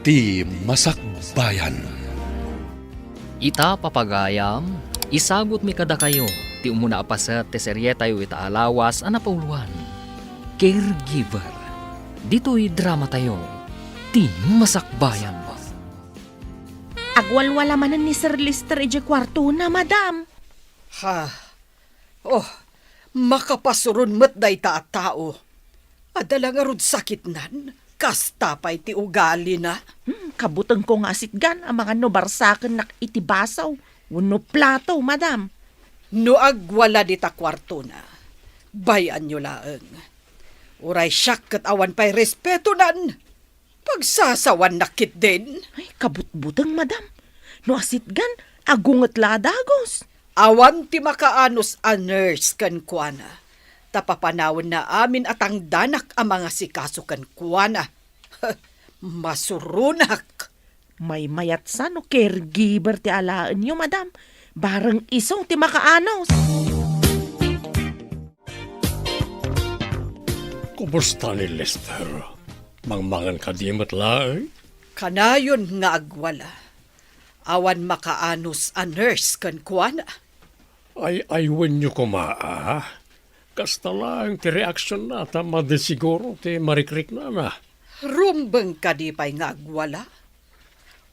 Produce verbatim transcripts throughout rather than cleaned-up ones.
Ti Masakbayan. Ita, papagayam, isagutmi kadakayo ti umuna a paset ti serietayo ita a lawas a napauloan, Caregiver. Ditoy dramatayo, Ti Masakbayan. Agwalwala manen ni Sir Lester idiay kuartona, madam. Ha? Oh, makapasuron met dayta a tao. Adda la ngarud sakitnan, kasta pay ti ugalina. Hmm, kabutengko nga asitgan amangan no barsakennak iti baso wenno plato, madam. No agwala dita kuartona, bay-anyo laeng. Uray siak ket awan pay respetonan. Pagsasawannak ketdin. Ay, kabutbuteng, madam. No asitgan, agunget la a dagus. Awan ti makaanus a nurse kenkuana. Ta papanawenna amin a tangdanak a mangasikaso kenkuana. Masuronak. Maymayat sa no caregiver ti alaenyo, madam. Bareng isu ti makaanus. Kumusta ni Lester? Mangmangan kadi met laeng? Kanayon nga agwala. Awan makaanus a nurse kenkuana. Ay-aywenyo koma, a? Kasta laeng ti reaksionna ta madi siguro ti marikriknana. Rumbeng kadi pay nga agwala?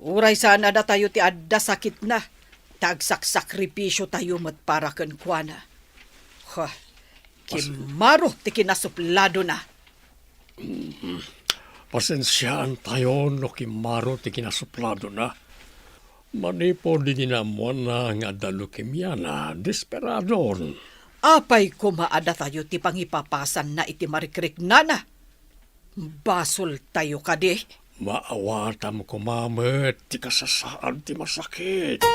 Uray saan a datayo ti adda sakitna, ta agsaksakripisiotayo met para kenkuana. Huh, kimmaro ti kinasupladona. Mm, pasensiaantayo no kimmaro ti kinasupladona. Manipud idi naammoanna nga adda leukemiana, desperadon. Apay koma a datayo ti pangipapasanna iti marikriknana? Basoltayo kadi? Maawatam koma met ti kasasaad ti masakit.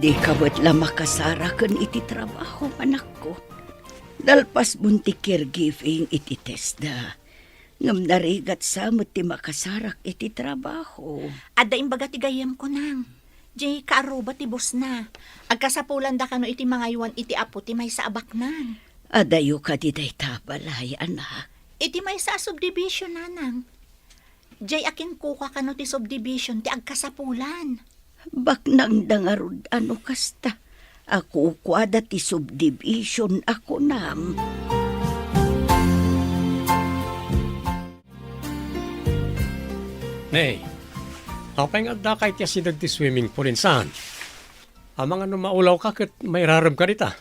Dika met la makasaraken iti trabaho, anakko. Nalpasmon ti caregiving iti TESDA. Ngem narigat sa met ti makasarak iti trabaho. Adda imbaga ti gayyemko, nang. Diay kaarruba ti bosna. Agkasapulanda kano iti mangaywan iti apo ti maysa a baknang. Adayo kadi dayta balay, anak? Iti maysa a subdivision, nanang. Diay a kinkuka kano ti subdivision ti agkasapulan. Baknangda ngarud a no kasta. A kukuada ti subdivision a kunam. Nay, apay nga addaka iti asideg ti swimming pool insan? Amangan no maulawka ket mairaremka dita.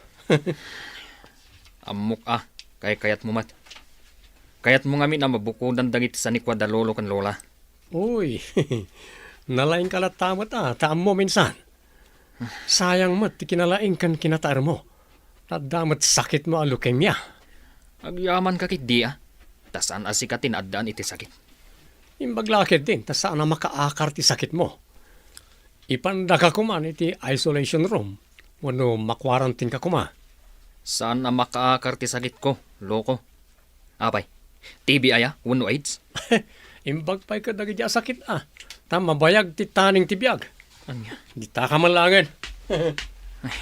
Ammok a, kaykayatmo met. Kayatmo ngamin a mabukodan dagiti sanikuada lolo ken lola. Uy, nalaingka latta met a, ta ammom insan. Sayang met ti kinalaing ken kinataermo. Adda met sakitmo a leukemia. Agyamanka ketdi a, ta saan a sika ti naaddaan iti sakit. Imbag la ketdin, ta saan a makaakar ti sakitmo. Ipandaka koman iti isolation room, wenno makwarantinka koma. Saan a makaakar ti sakitko, loko. Apay, T B aya wenno AIDS? Imbag pay kadagiti a sakit a, ta mabayag ti taning ti biag. Ania? Ditaka man laengen. Ay,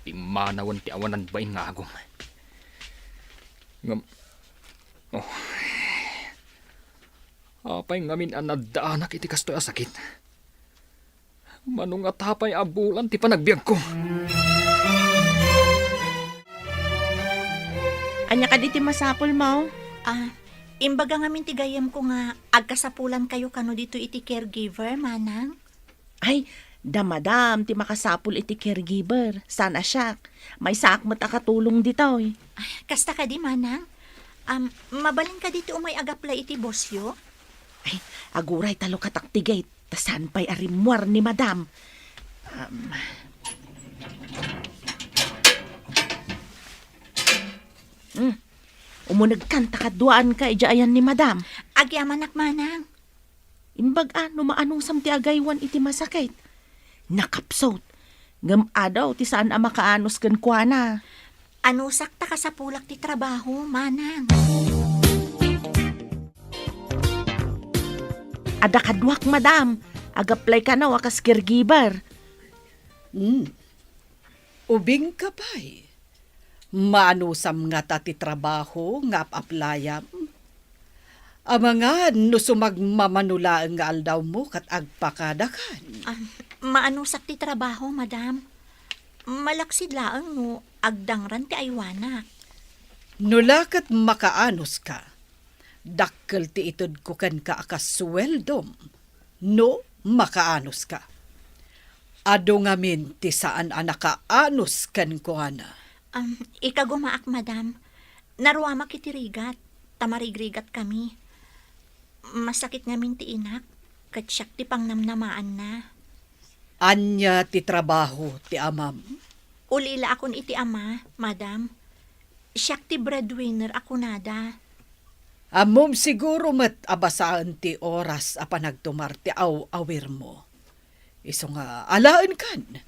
pimmanawen ti awanan bain nga agum. Ngem, oh, apay ngamin a naddaanak iti kastoy a sakit? Mano ngata pay a bulan ti panagbiagko? Ania kadi ti masapulmo? Ah, imbaga ngamin ti gayyemko nga agkasapulankayo kano ditoy iti caregiver, manang? Ay, da madam ti makasapul iti caregiver. Saan a siak. Maysaak met a katulong ditoy. Ay, kasta kadi, manang? Am, mabalin kadi ti umay agaplay iti bosyo? Ay, aguray ta lukatak ti gate. Ta saan pay a rimmuar ni madam. Um, hmm. Umunegkan ta kaduaanka idiay ayan ni madam. Agyamanak, manang. Imbag a no maanusam ti agaywan iti masakit. Nakapsut. Ngem adu ti saan a makaanus kenkuana. Anusak ta kasapulak ti trabaho, manang. Adda kaduak, madam. Agaplay kano a kas caregiver. Hmm. Ubingka pay. Maanusam ngata ti trabaho nga ap-aplayam? Amangan no sumagmamano laeng nga aldawmo ket agpakadakan. Ah, maanusak ti trabaho, madam. Malaksid laeng no agdangran ti aywanak. No la ket makaanuska, dakkel ti itedko kenka a kas sueldom no makaanuska. Adu ngamin ti saan a nakaanus kenkuana. Am, ikagumaak, madam. Naruamak iti rigat, ta marigrigatkami. Masakit ngamin ti inak, ket siak ti pangnamnamaanna. Ania ti trabaho ti amam? Ulila akon iti ama, madam. Siak ti breadwinner a kunada. Ammom siguro met a basaen ti oras a panagtumar ti aw-awirmo. Isu nga alaenkan.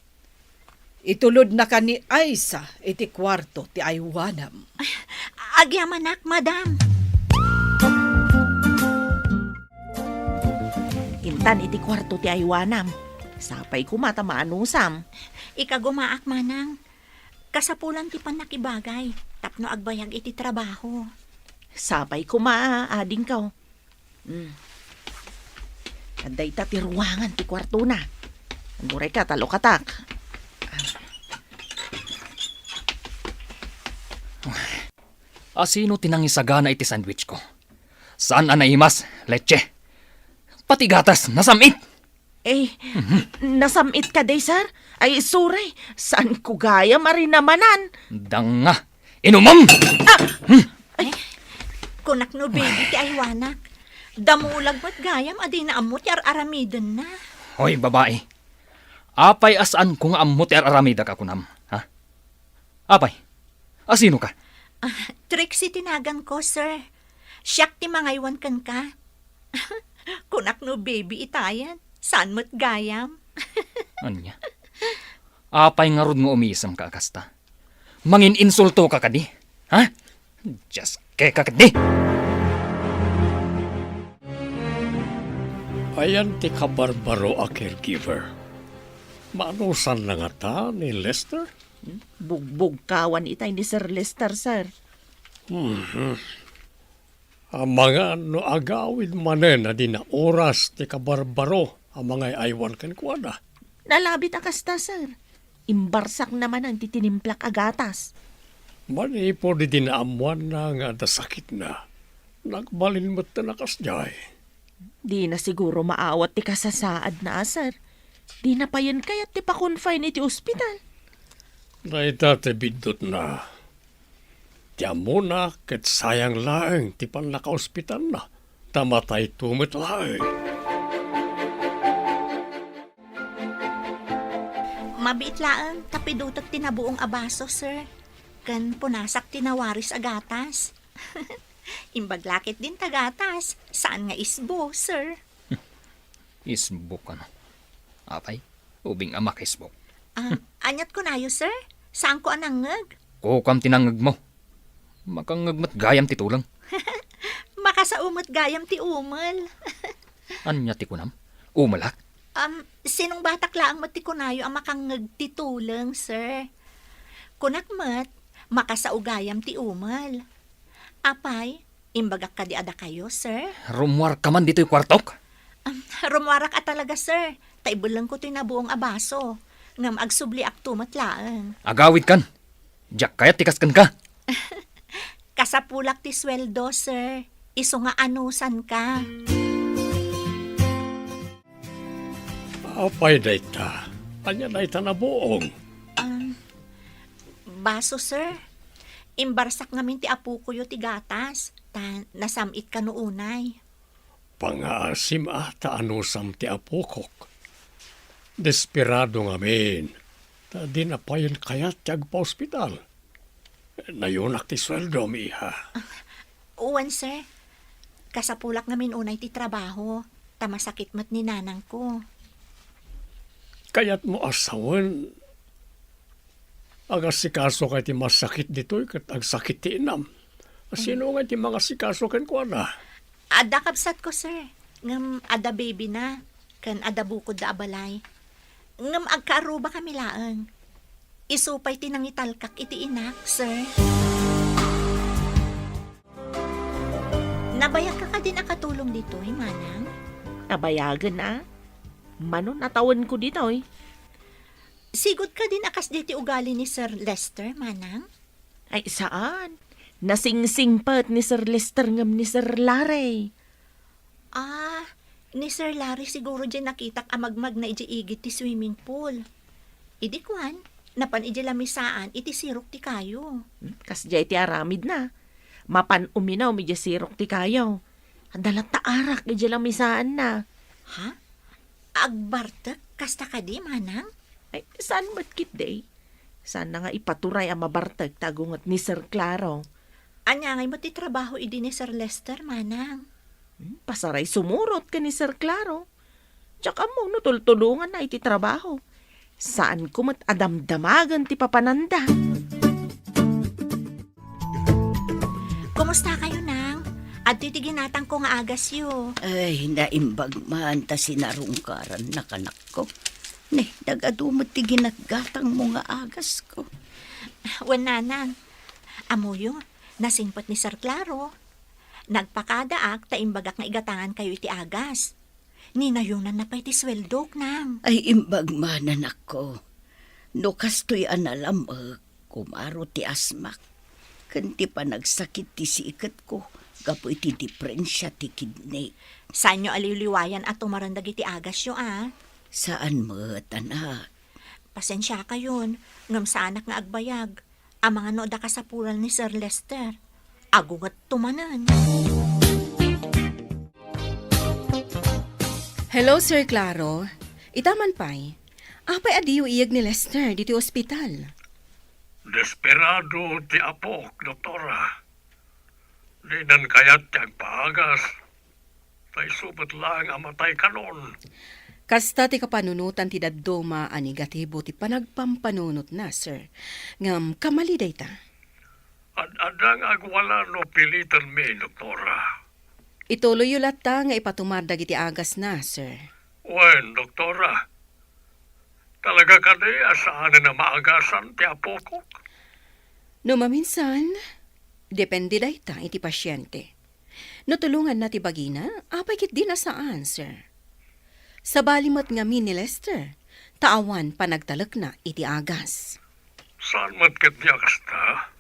Itulodnaka ni Aisa iti kuarto ti aywanam. Agyamanak, madam. Intan iti kuarto ti aywanam. Sapay koma ta maanusam. Ikagumaak, manang. Kasapulan ti pannakibagay tapno agbayag iti trabaho. Sapay koma, adingko. Hmm. Adda ita ti ruangan ti kuartona. Agurayka ta lukatak. Asino ti nangisagana iti sandwich ko? Saan a naimas, leche. Pati gatas, nasam-it. Eh, nasam-it kadi, sir? Ay, sorry. Saanko gayam a rinamanan. Danga. Inumam! Ah! Ay, kunak no baby ti aywanak. Damulag met gayam a dina ammo ti ar-aramidenna. Hoy, babai. Apay a saanko nga ammo ti ar-aramidak a kunam, ha? Apay, asino ka? Ah, Trixie ti naganko, sir. Siak ti mangaywan kenka. Kunak no baby itayen, saan met gayam. Ania? Apay ngarud nga umisem ka a kasta? Mangin-insulto ka kadi? Ha? Dios ka kadi? Ayan ti kabarbaro a caregiver. Maanusan na ngata ni Lester? Bugbugkawan itay ni Sir Lester, sir. Mhm. Amangan no agawid manen a dina oras ti kabarbaro a mangay-aywan kenkuana. Nalabit a kasta, sir. Imbarsakna manen ti tinimplak a gatas. Manipud idi naammoanna nga adda sakitna, nagbalin metten a kasdiay. Dina siguro maawat ti kasasaadna a, sir. Dina payen kayat ti pa-confine iti ospital. Dayta ti biddutna. Ti ammona ket sayang laeng ti pannakaospitalna, ta matayto met laeng. Mabiit laeng ta pidutek ti nabuong a baso, sir. Ken punasak ti nawaris a gatas. Imbag la ketdin ta gatas, saan nga isbo, sir. Isbo kano? Apay, ubing a makaisbo. Ah, aniat kunayo, sir? Saanko a nangngeg? Kukuam ti nangngegmo. Makangngeg met gayam ti tuleng. Makasao met gayam ti umel. Ania ti kunam? Umelak? Um, sinungbatak laeng met ti kunayo a makangngeg ti tuleng, sir. Kunak met, makasao gayam ti umel. Apay, imbagak kadi a dakayo, sir? Rummuarka man ditoy kuartok? Um, rummuarak a talaga, sir. Ta ibellengko toy nabuong a baso. Ngem agsubliakto met laeng. Agawidkan. Diak kayat ti kas kenka. Kasapulak ti sueldo, sir. Isu nga anusanka. Apay dayta? Ania dayta nabuong? Um, baso, sir. Imbarsak ngamin ti apokoyo ti gatas, ta nasam-it kano unay. Pangaasim a ta anusam ti apokok. Desperado ngamin, ta dina payen kayat ti agpaospital. Nayunak ti sueldom, iha. Wen, sir. Kasapulak ngamin unay ti trabaho, ta masakit met ni nanangko. Kayatmo a sawen, agasikasoka iti masakit ditoy ket agsakit ti inam. Sino ngay ti mangasikaso kenkuana? Adda kabsatko, sir. Ngem adda baby na, ken adda bukodda a balay. Ngem agkaarrubakami laeng. Isu pay ti nangitalkak iti inak, sir. Nabayagka kadin a katulong ditoy, manang? Nabayagen a. Mano natawenko ditoy. Sigud kadin a kasdiay ti ugali ni Sir Lester, manang? Ay, saan. Nasingsingpet ni Sir Lester ngem ni Sir Larry. Ah, ni Sir Larry siguro diay nakitak a magmagna idiay igid ti swimming pool. Idi kuan, napan idiay lamisaan iti sirok ti kayo. Hmm, kasdiay ti aramidna. Mapan uminum idiay sirok ti kayo. Adda latta arak idiay lamisaanna. Ha? Agbartek? Kasta kadi, manang? Ay, saan met ketdi? Saanna nga ipaturay a mabartek ti agunget ni Sir Claro. Ania ngay met ti trabaho idi ni Sir Lester, manang? Hmm, pasaray sumurot ken ni Sir Claro. Diak ammo no tultulonganna iti trabaho. Saanko met a damdamagen ti papananda. Kumusta kayo, nang? Adtoy ti ginatangko nga agasyo. Ay, naimbag man ta sinarungkarannak, anakko. Ne, nagadu met ti ginatgatangmo nga agasko. Wen, nanang. Ammoyo, nasingpet ni Sir Claro. Nagpakadaak ta imbagak nga igatangankayo iti agas. Ninayonanna pay ti sueldok, nang. Ay, imbag man, anakko. No kastoy a nalam-ek, kumaro ti asmak ken ti panagsakit ti siketko gapu iti diprensia ti kidney. Saanyo a liwliwayan a tumaren dagiti agasyo, a? Saan met, anak. Pasensiakayon, ngem saanak nga agbayag. Amangan no adda kasapulan ni Sir Lester. Agungetto manen. Hello, Sir Claro. Ita man pay. Apay a diyo iyeg ni Lester ditoy ospital? Desperado ti apok, doktora. Dinan kayat ti agpaagas. Ta isu met laeng a matay kanon. Kasta ti kapanunotan ti dadduma a negatibo ti panagpampanunotna, sir. Ngem kamali dayta. Ad-adda nga agwala no pilitanmi, doktora. Ituloyyo latta nga ipatumar dagiti agasna, sir. Wen, doktora. Talaga kadi a saanen a maagasan ti apokok? No maminsan, depende dayta iti pasiente. No tulonganna ti bagina, apay ketdi a saan, sir. Sabali met ngamin ni Lester, ta awan panagtalekna iti agas. Saan met ketdi a kasta?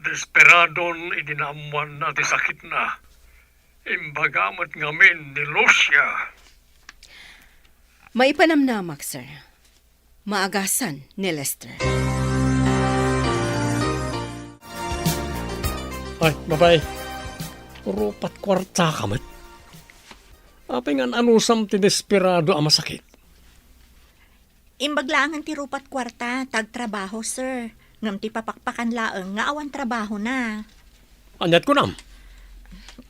Desperadon idi naammoanna ti sakitna. Imbaga met ngamin ni Lucia. Maipanamnamak, sir. Maagasan ni Lester. Ay, babae. Rupat kuarta ka met. Apay nga an-anusam ti desperado a masakit? Imbag laengen ti rupat kuarta, ta agtrabaho, sir. Ngem ti papakpakan laeng nga awan trabahona. Aniat kunam?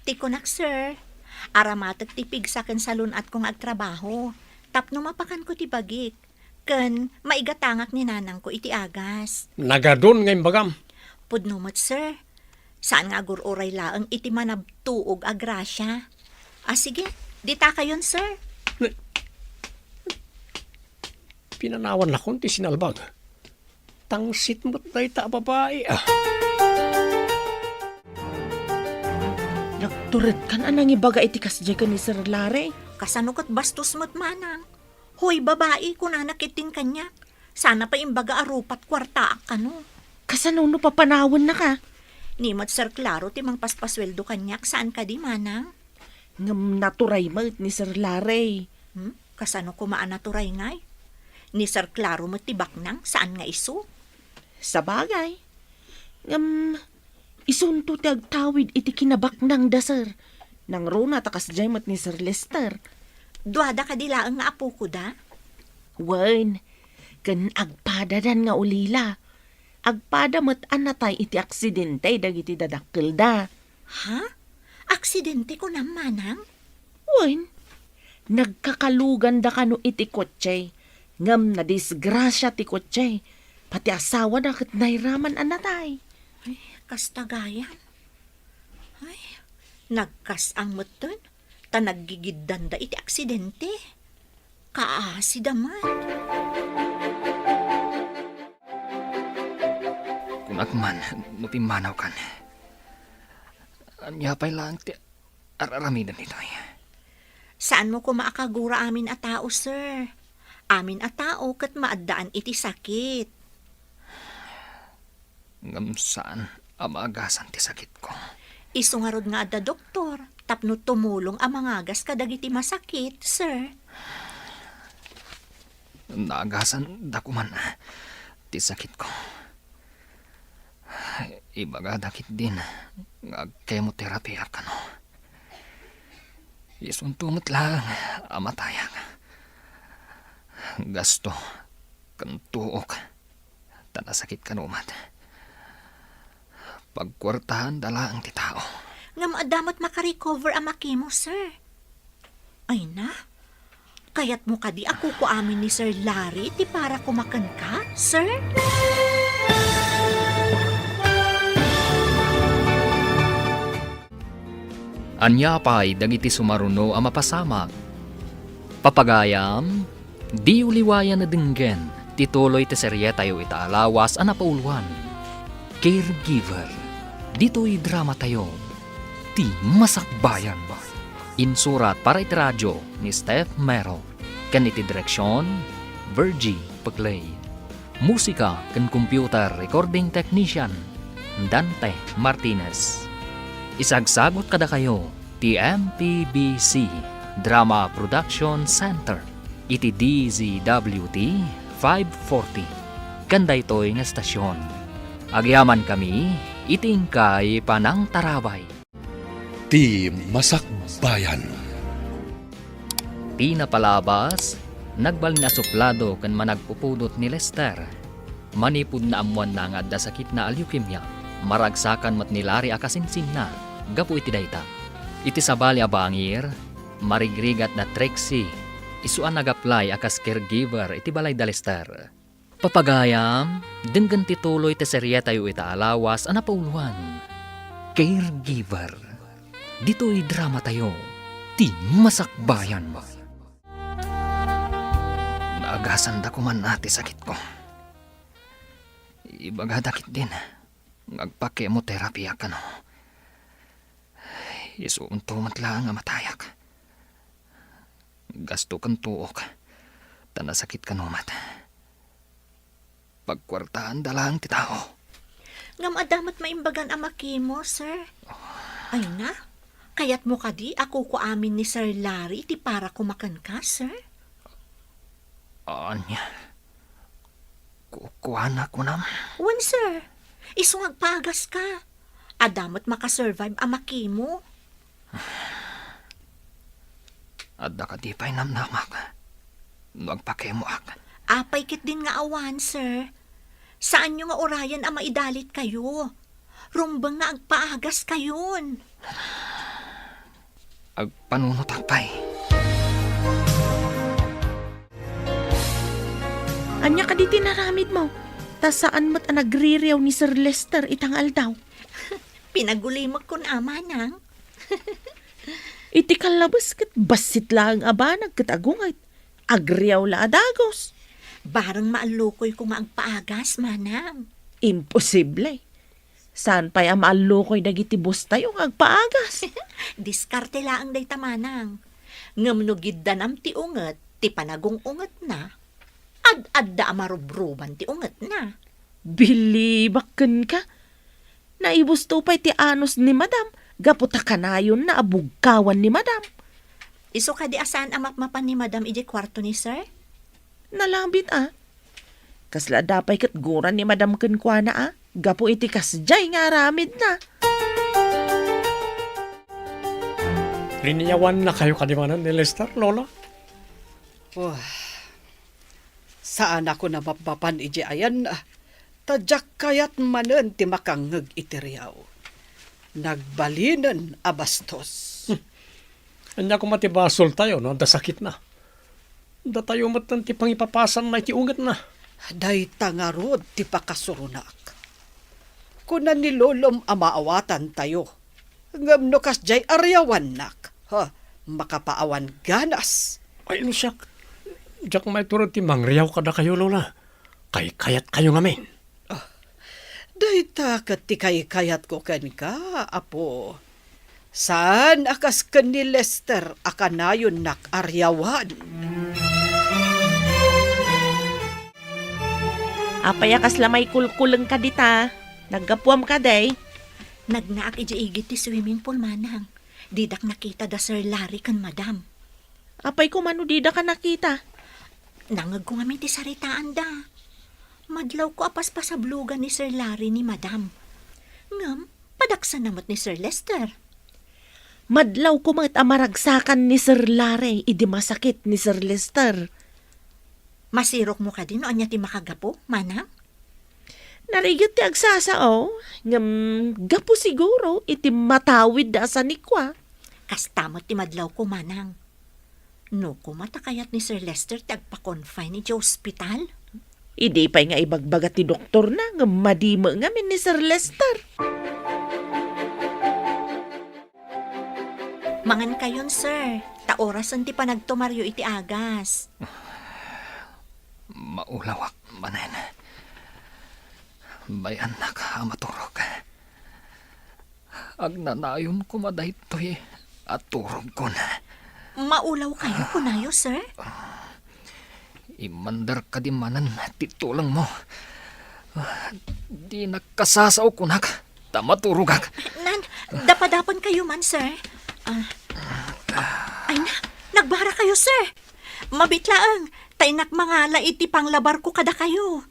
Ti kunak, sir, aramatek ti pigsa ken salun-atko nga agtrabaho. Tapno mapakanko ti bagik, ken maigatangak ni nanangko iti agas. Nagadun nga imbagam. Pudno met, sir. Saan nga agur-uray laeng iti manabtuog a grasia. Ah, sige, dita kayon, sir. Ne-, pinanawannakon ti sinalbag. Tangsit met dayta a babai, ah. Nagturedkan a nangibaga iti kasdiay ken ni Sir Larry. Kasano ket bastos met, manang? Hoy, babai, kunana ketdin kaniak. Sana pay imbaga a rupat kuartaak kano. Kasano no papanawennaka? Ni met Sir Claro ti mangpaspasueldo kaniak, saan kadi, manang? Ngem naturay met ni Sir Larry. Hmm? Kasano koma a naturay ngay? Ni Sir Claro met ti baknang, saan nga isu? Sabagay. Ngem, isunto ti agtawid iti kinabaknangda, sir. Nangruna ta kasdiay met ni Sir Lester. Duada kadi laeng nga apokoda? Wen, ken agpadadan nga ulila. Agpada met a natay iti aksidente dagiti dadakkelda. Ha? Aksidente kunam, manang? Wen, nagkakaluganda kano iti kotse, ngem nadisgrasia ti kotse, pati asawana ket nairaman a natay. Ay, kasta gayam. Ay, nagkas-ang metten, ta naggigiddanda iti aksidente. Kaasida man. Kunak man no pimmanawkan. Ania pay laeng ti ar-aramiden ditoy? Saanmo koma a kagura amin a tao, sir. Amin a tao ket maaddaan iti sakit. Ngem saan a maagasan ti sakitko. Isu ngarud nga adda doktor tapno tumulong a mangagas kadagiti masakit, sir. Naagasan da koman ti sakitko. Ibagada ketdin nga agkemoterapiak kano. Isunto met laeng a matayak. Gasto ken tuok ta nasakit kano met. Pagkuartaanda laeng ti tao. Ngem adda met makarecover a makemo, sir. Ay na, kayatmo kadi a kukuamin ni Sir Larry ti para koma kenka, sir? Ania pay dagiti sumaruno a mapasamak? Papagayam, diyo liwayan a denggen ti tuloy ti serietayo ita a lawas a napauluan, Caregiver. Ditoy dramatayo, Ti Masakbayan. Insurat para iti radio ni Steph Mero, ken iti direksion, Virgie Peclay. Musika ken computer recording technician, Dante Martinez. Isagsagut kadakayo ti M P B C Drama Production Center iti D Z W T five forty ken daytoy nga estasion. Agyamankami iti inkay panangtarabay. Ti Masakbayan. Ti napalabas, nagbalin a suplado ken managpupudot ni Lester. Manipud naammoanna nga adda sakitna a leukemia, maragsakan met ni Larry a kasinsinna gapu iti dayta. Iti sabali a bangir, marigrigat da Trixie, isu a nag-apply a kas caregiver iti balay da Lester. Papagayam, denggen ti tuloy ti serietayo ita a lawas a napauluan, Caregiver. Ditoy dramatayo, Ti Masakbayan. Naagasanda koman a ti sakitko. Ibagada ketdin nga agpa-chemotherapy a kano. Isunto met laeng a matayak. Gasto ken tuok, ta nasakit kano met. Pagkuartaanda laeng ti tao. Ngem adda met maimbagan a makemo, sir. Ay na, kayatmo kadi a kukuamin ni Sir Larry ti para koma kenka, sir? Ania? Kukuana kunam? Wen, sir. Isu nga agpaagaska. Adda met makasurvive a makemo. Adda kadi pay namnamak no agpakemoak? Apay ketdin nga awan, sir. Saanyo nga urayen a maidalitkayo. Rumbeng nga agpaagaskayon. Agpanunotak pay. Ania kadi ti naramidmo? Ta saan met a nagririaw ni Sir Lester ita nga aldaw. Pinagulimek kun a, manang. Iti kallabes ket bassit laeng a banag ket agunget. Agriaw la a dagus. Bareng maallukoyko nga agpaagas, manang. Imposible. Saan pay a maallukoy dagiti boss tayo nga agpaagas? Diskarte laeng dayta, manang. Ngem no giddanam ti unget ti panagung-ungetna, ad-adda a marubruban ti ungetna. Bilibak kenka. Naibusto pay ti anus ni Madam gapu ta kanayonna a bugkawan ni Madam. Isu kadi a saan a mapmapan ni Madam idiay kuarto ni Sir? Nalabit a. Kasla adda pay ket gura ni Madam kenkuana a gapu iti kasdiay nga aramidna. Liniawannakayo kadi manen ni Lester, Lola? Oh, saanak a mapmapan idiay ayanna, ta diak kayat manen ti makangngeg iti riaw. Nagbalinen a bastos. Hmm. Ania koma ti basoltayo no adda sakitna? Datayo metten ti pangipapasanna iti ungetna. Dayta ngarud ti pakasuronak. Kuna ni Lolom a maawatantayo. Ngem no kasdiay a riawannak, ha, makapaawan ganas. Ay, no siak, diak maitured ti mangriaw kadakayo, Lola. Kaykayatkayo ngamin. Ah, dayta ket ti kaykayatko kenka, Apo. Saan a kas ken ni Lester a kanayonnak ariawan. Apay a kasla maikulkulengka dita? Naggapuam kadi? Nagnaak idiay igid ti swimming pool, manang. Didak nakita da Sir Larry ken Madam. Apay koma no didaka nakita? Nangngegko ngamin ti saritaanda. Madlawko a paspasablogan ni Sir Larry ni Madam. Ngem, padaksanna met ni Sir Lester. Madlawko met a maragsakan ni Sir Larry idi masakit ni Sir Lester. Masirokmo kadi no ania ti makagapu, manang? Narigat ti agsasao, ngem gapu siguro iti matawid a sanikua. Kasta met ti madlawko, manang. No koma ta kayat ni Sir Lester ti agpa-confine iti ospital? Idi pay nga ibagbaga ti doktorna, ngem madi met ngamin ni Sir Lester. Mangankayon, sir, ta orasen ti panagtumaryo iti agas. Maulawak manen. Bay-annak a maturog. Agnanayon koma daytoy a turogkon. Maulawkayo, kunayo, sir? Immander kadi manen ti tulengmo. Dinak kasasao kunak ta maturogak. Nan, dapadapankayo man, sir. Ah, ay na, nagbarakayo, sir. Mabit laeng, ta innak mangala iti panglabarko kadakayo.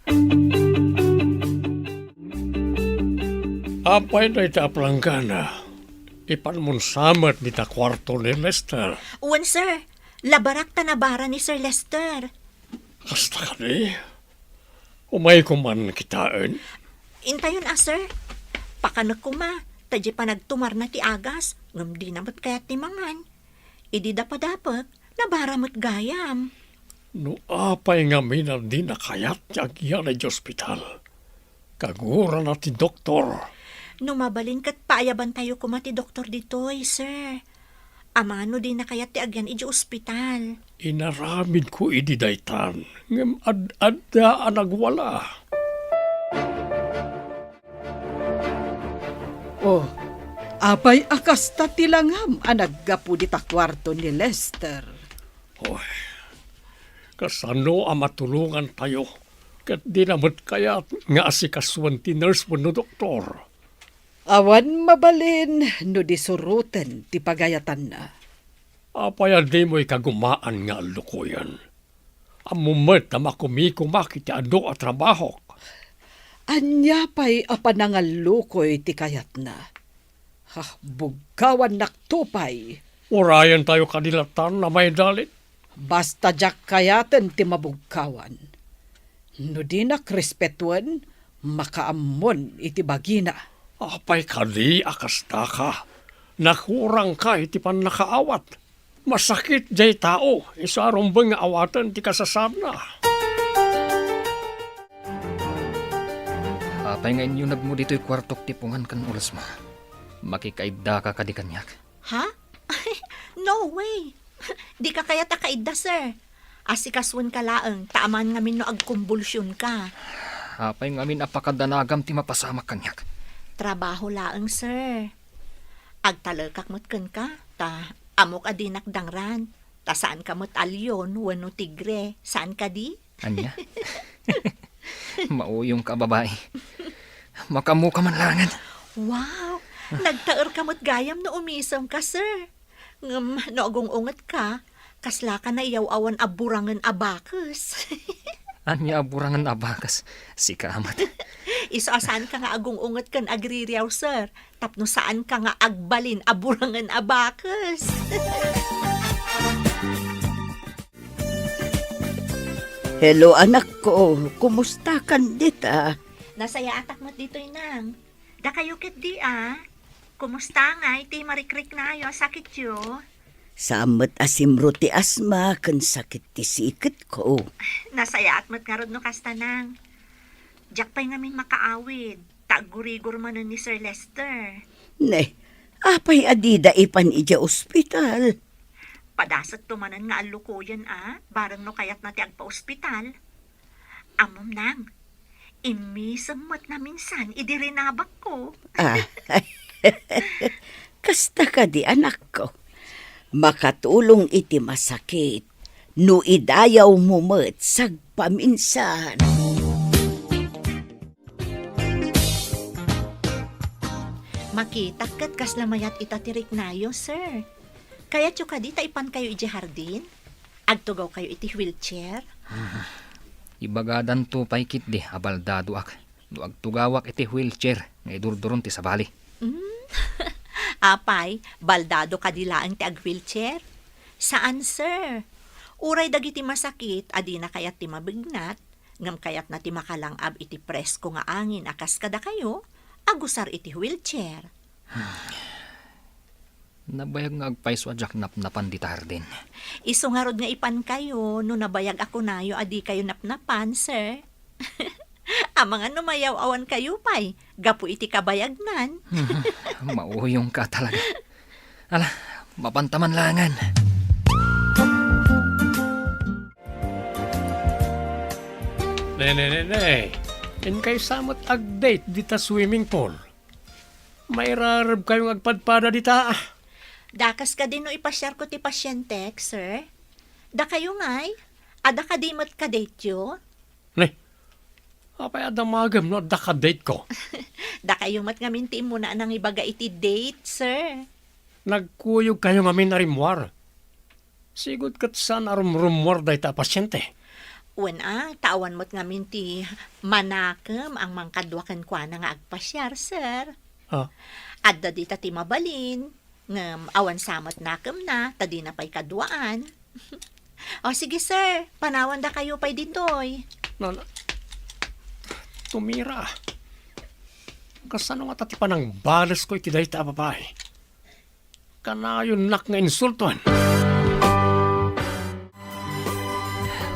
Apay dayta a planggana? Ipanmon sa met dita kuarto ni Lester. Wen, sir. Labarak ta nabara ni Sir Lester. Kasta kadi? Umayko man kitaen? Intayon a, sir. Pakanek koma, ta diay panagtumarna ti agas, ngem dina met kayat ti mangan. Idi dapadapek, nabara met gayam. No apay ngamin a dina kayat ti agyan idiay ospital, kagurana ti doktor. No mabalin ket paayabantayo koma ti doktor ditoy, sir. Amangan no dina kayat ti agyan idiay ospital. Inaramidko idi daytan, ngem ad-adda a nagwala. Oh, apay a kasta ti langam a naggapu dita kuarto ni Lester? Oy, kasano a matulongantayo ket dina met kayat nga asikasuen ti nurse wenno doktor? Awan mabalin no di suroten ti pagayatanna. Apay a dimo ikagumaan nga allukoyen? Ammom met a makumikomak iti adu a trabahok. Ania pay a panangallukoy ti kayatna? Ha, bugkawannakto pay. Urayentayo kadi latan a maidalit? Basta diak kayaten ti mabugkawan. No dinak respetuen, makaammon iti bagina. Apay kadi a kastaka? Nakurangka iti pannakaawat. Masakit diay tao, isu a rumbeng nga awaten ti kasasaadna. Apay nga inyunegmo ditoy kuartok ti pungan ken ulesmo? Makikaiddaka kadi kaniak? Ha? No way! Dika kayat a kaidda, sir. Asikasuenka laeng, ta amangan ngamin no agkumbulsionka. Apay ngamin a pakadanagam ti mapasamak kaniak? Trabaho laeng, sir. Agtalekak met kenka, ta ammok a dinak dangran, ta saanka met a leon wenno tigre, saan kadi? Ania? Mauyongka a babai. Makaammoka man laengen. Wow! Nagtaerka met gayam no umisemka, sir. Ngem no agung-ungetka, kaslaka naiyaw-awan a burangen a bakes. Ania a burangen a bakes? Sika met. Isu a saanka nga agung-unget ken agririaw, sir, tapno saanka nga agbalin a burangen a bakes. Hello, anakko. Kumustakan dita? Nasayaatak met ditoy, nang. Dakayo ketdi, a? Kumusta ngay ti marikriknayo a sakityo? Saan met a simro ti asma ken sakit ti siketko. Nasayaat met ngarud no kasta, nang. Diak pay ngamin makaawid, ta aggurigor manen ni Sir Lester. Ne, apay a dida ipan idiay ospital? Padasekto manen nga allukoyen, a, bareng no kayatna ti agpaospital. Ammom, nang, immisem met naminsan idi rinabakko. Ah. Kasta kadi, anakko? Makatulong iti masakit no idayawmo met sagpaminsan. Makitak ket kasla mayat ita ti riknayo, sir. Kayatyo kadi ta ipankayo idiay hardin? Agtugawkayo iti wheelchair? Ibagadanto pay ketdi a baldadoak no agtugawak iti wheelchair nga idurduron ti sabali. Mm. Apay, baldado kadi laeng ti ag-wheelchair? Saan, sir. Uray dagiti masakit a dina kayat ti mabignat, ngem kayatna ti makalang-ab iti presko nga angin a kas kadakayo, agusar iti wheelchair. Nabayag nga agpayso a diak napnapan dita hardin. Isu ngarud nga ipankayo no nabayag a kunayo a dikayo napnapan, sir. Amangan no mayaw-awankayo pay gapu iti kabayagnan. Mauyongka talaga. Ala, mapanta man laengen. Ne, ne, ne, ne. Inkay sa met ag-date dita swimming pool. Mairarebkayo nga agpadpada dita, ah. Dakas kadi no ipasiarko ti pasientek, sir? Dakayo ngay? Adda kadi met ka-date-yo? Ne, apay a damagem no adda ka-date-ko? Dakayo met ngamin ti immuna a nangibaga iti date, sir. Nagkuyogkayo ngamin a rimmuar. Sigud ket saan a rumrummuar dayta a pasiente. Wen a, ta awan met ngamin ti manakem a mangkadua kenkuana nga agpasiar, sir. Ah. Adda dita ti mabalin, ngem awan sa met nakemna, ta dina pay kaduaan. O, sige, sir, panawandakayo pay ditoy. Na, na, tumira. Kasano ngata ti panangbalesko iti dayta a babai? Kanayonnak nga insultoen.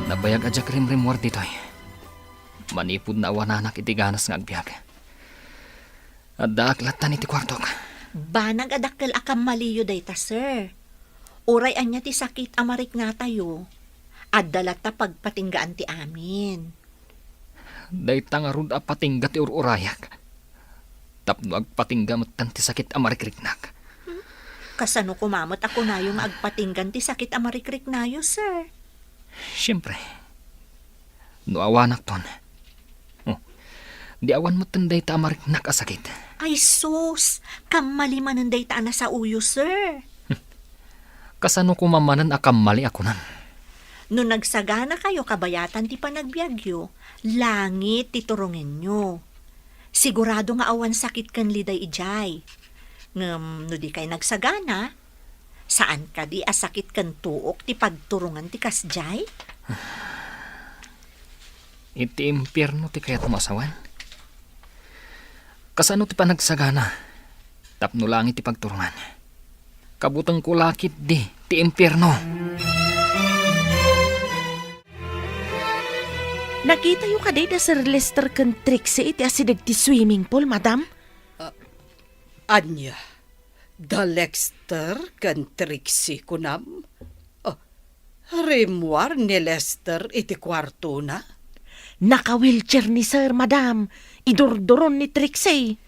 Nabayag a diak rimrimmuar ditoy. Manipud naawananak iti ganas nga agbiag, addaak lattan iti kuartok. Banag a dakkel a kammaliyo dayta, sir. Uray ania ti sakit a mariknatayo, adda latta pagpatinggaan ti amin. Dayta ngarud a patingga ti ur-urayak. Tapno agpatingga metten ti sakit a marikriknak. Kasano koma met a kunayo nga agpatinggan ti sakit a marikriknayo, sir? Siempre, no awanakton, oh, di awan metten dayta a mariknak a sakit. Ay sus, kammali manen dayta a nasaoyo, sir. Kasano koma manen a kammali a kunam? No nagsaganakayo kabayatan ti panagbiagyo, langit ti turongenyo. Sigurado nga awan sakit ken liday idiay. Ngem no dikay nagsagana, saan kadi a sakit ken tuok ti pagturongan ti kasdiay? Iti impierno ti kayatmo a sawen? Kasano ti panagsagana tapno langit ti pagturongan? Kabutengko la ketdi ti impierno. Nakitayo kadi da Sir Lester ken Trixie iti asideg ti swimming pool, madam? Ah, ania? Da Lester ken Trixie, kunam? Ah, rimmuar ni Lester iti kuartona? Naka-wheelchair ni Sir, madam. Idurduron ni Trixie.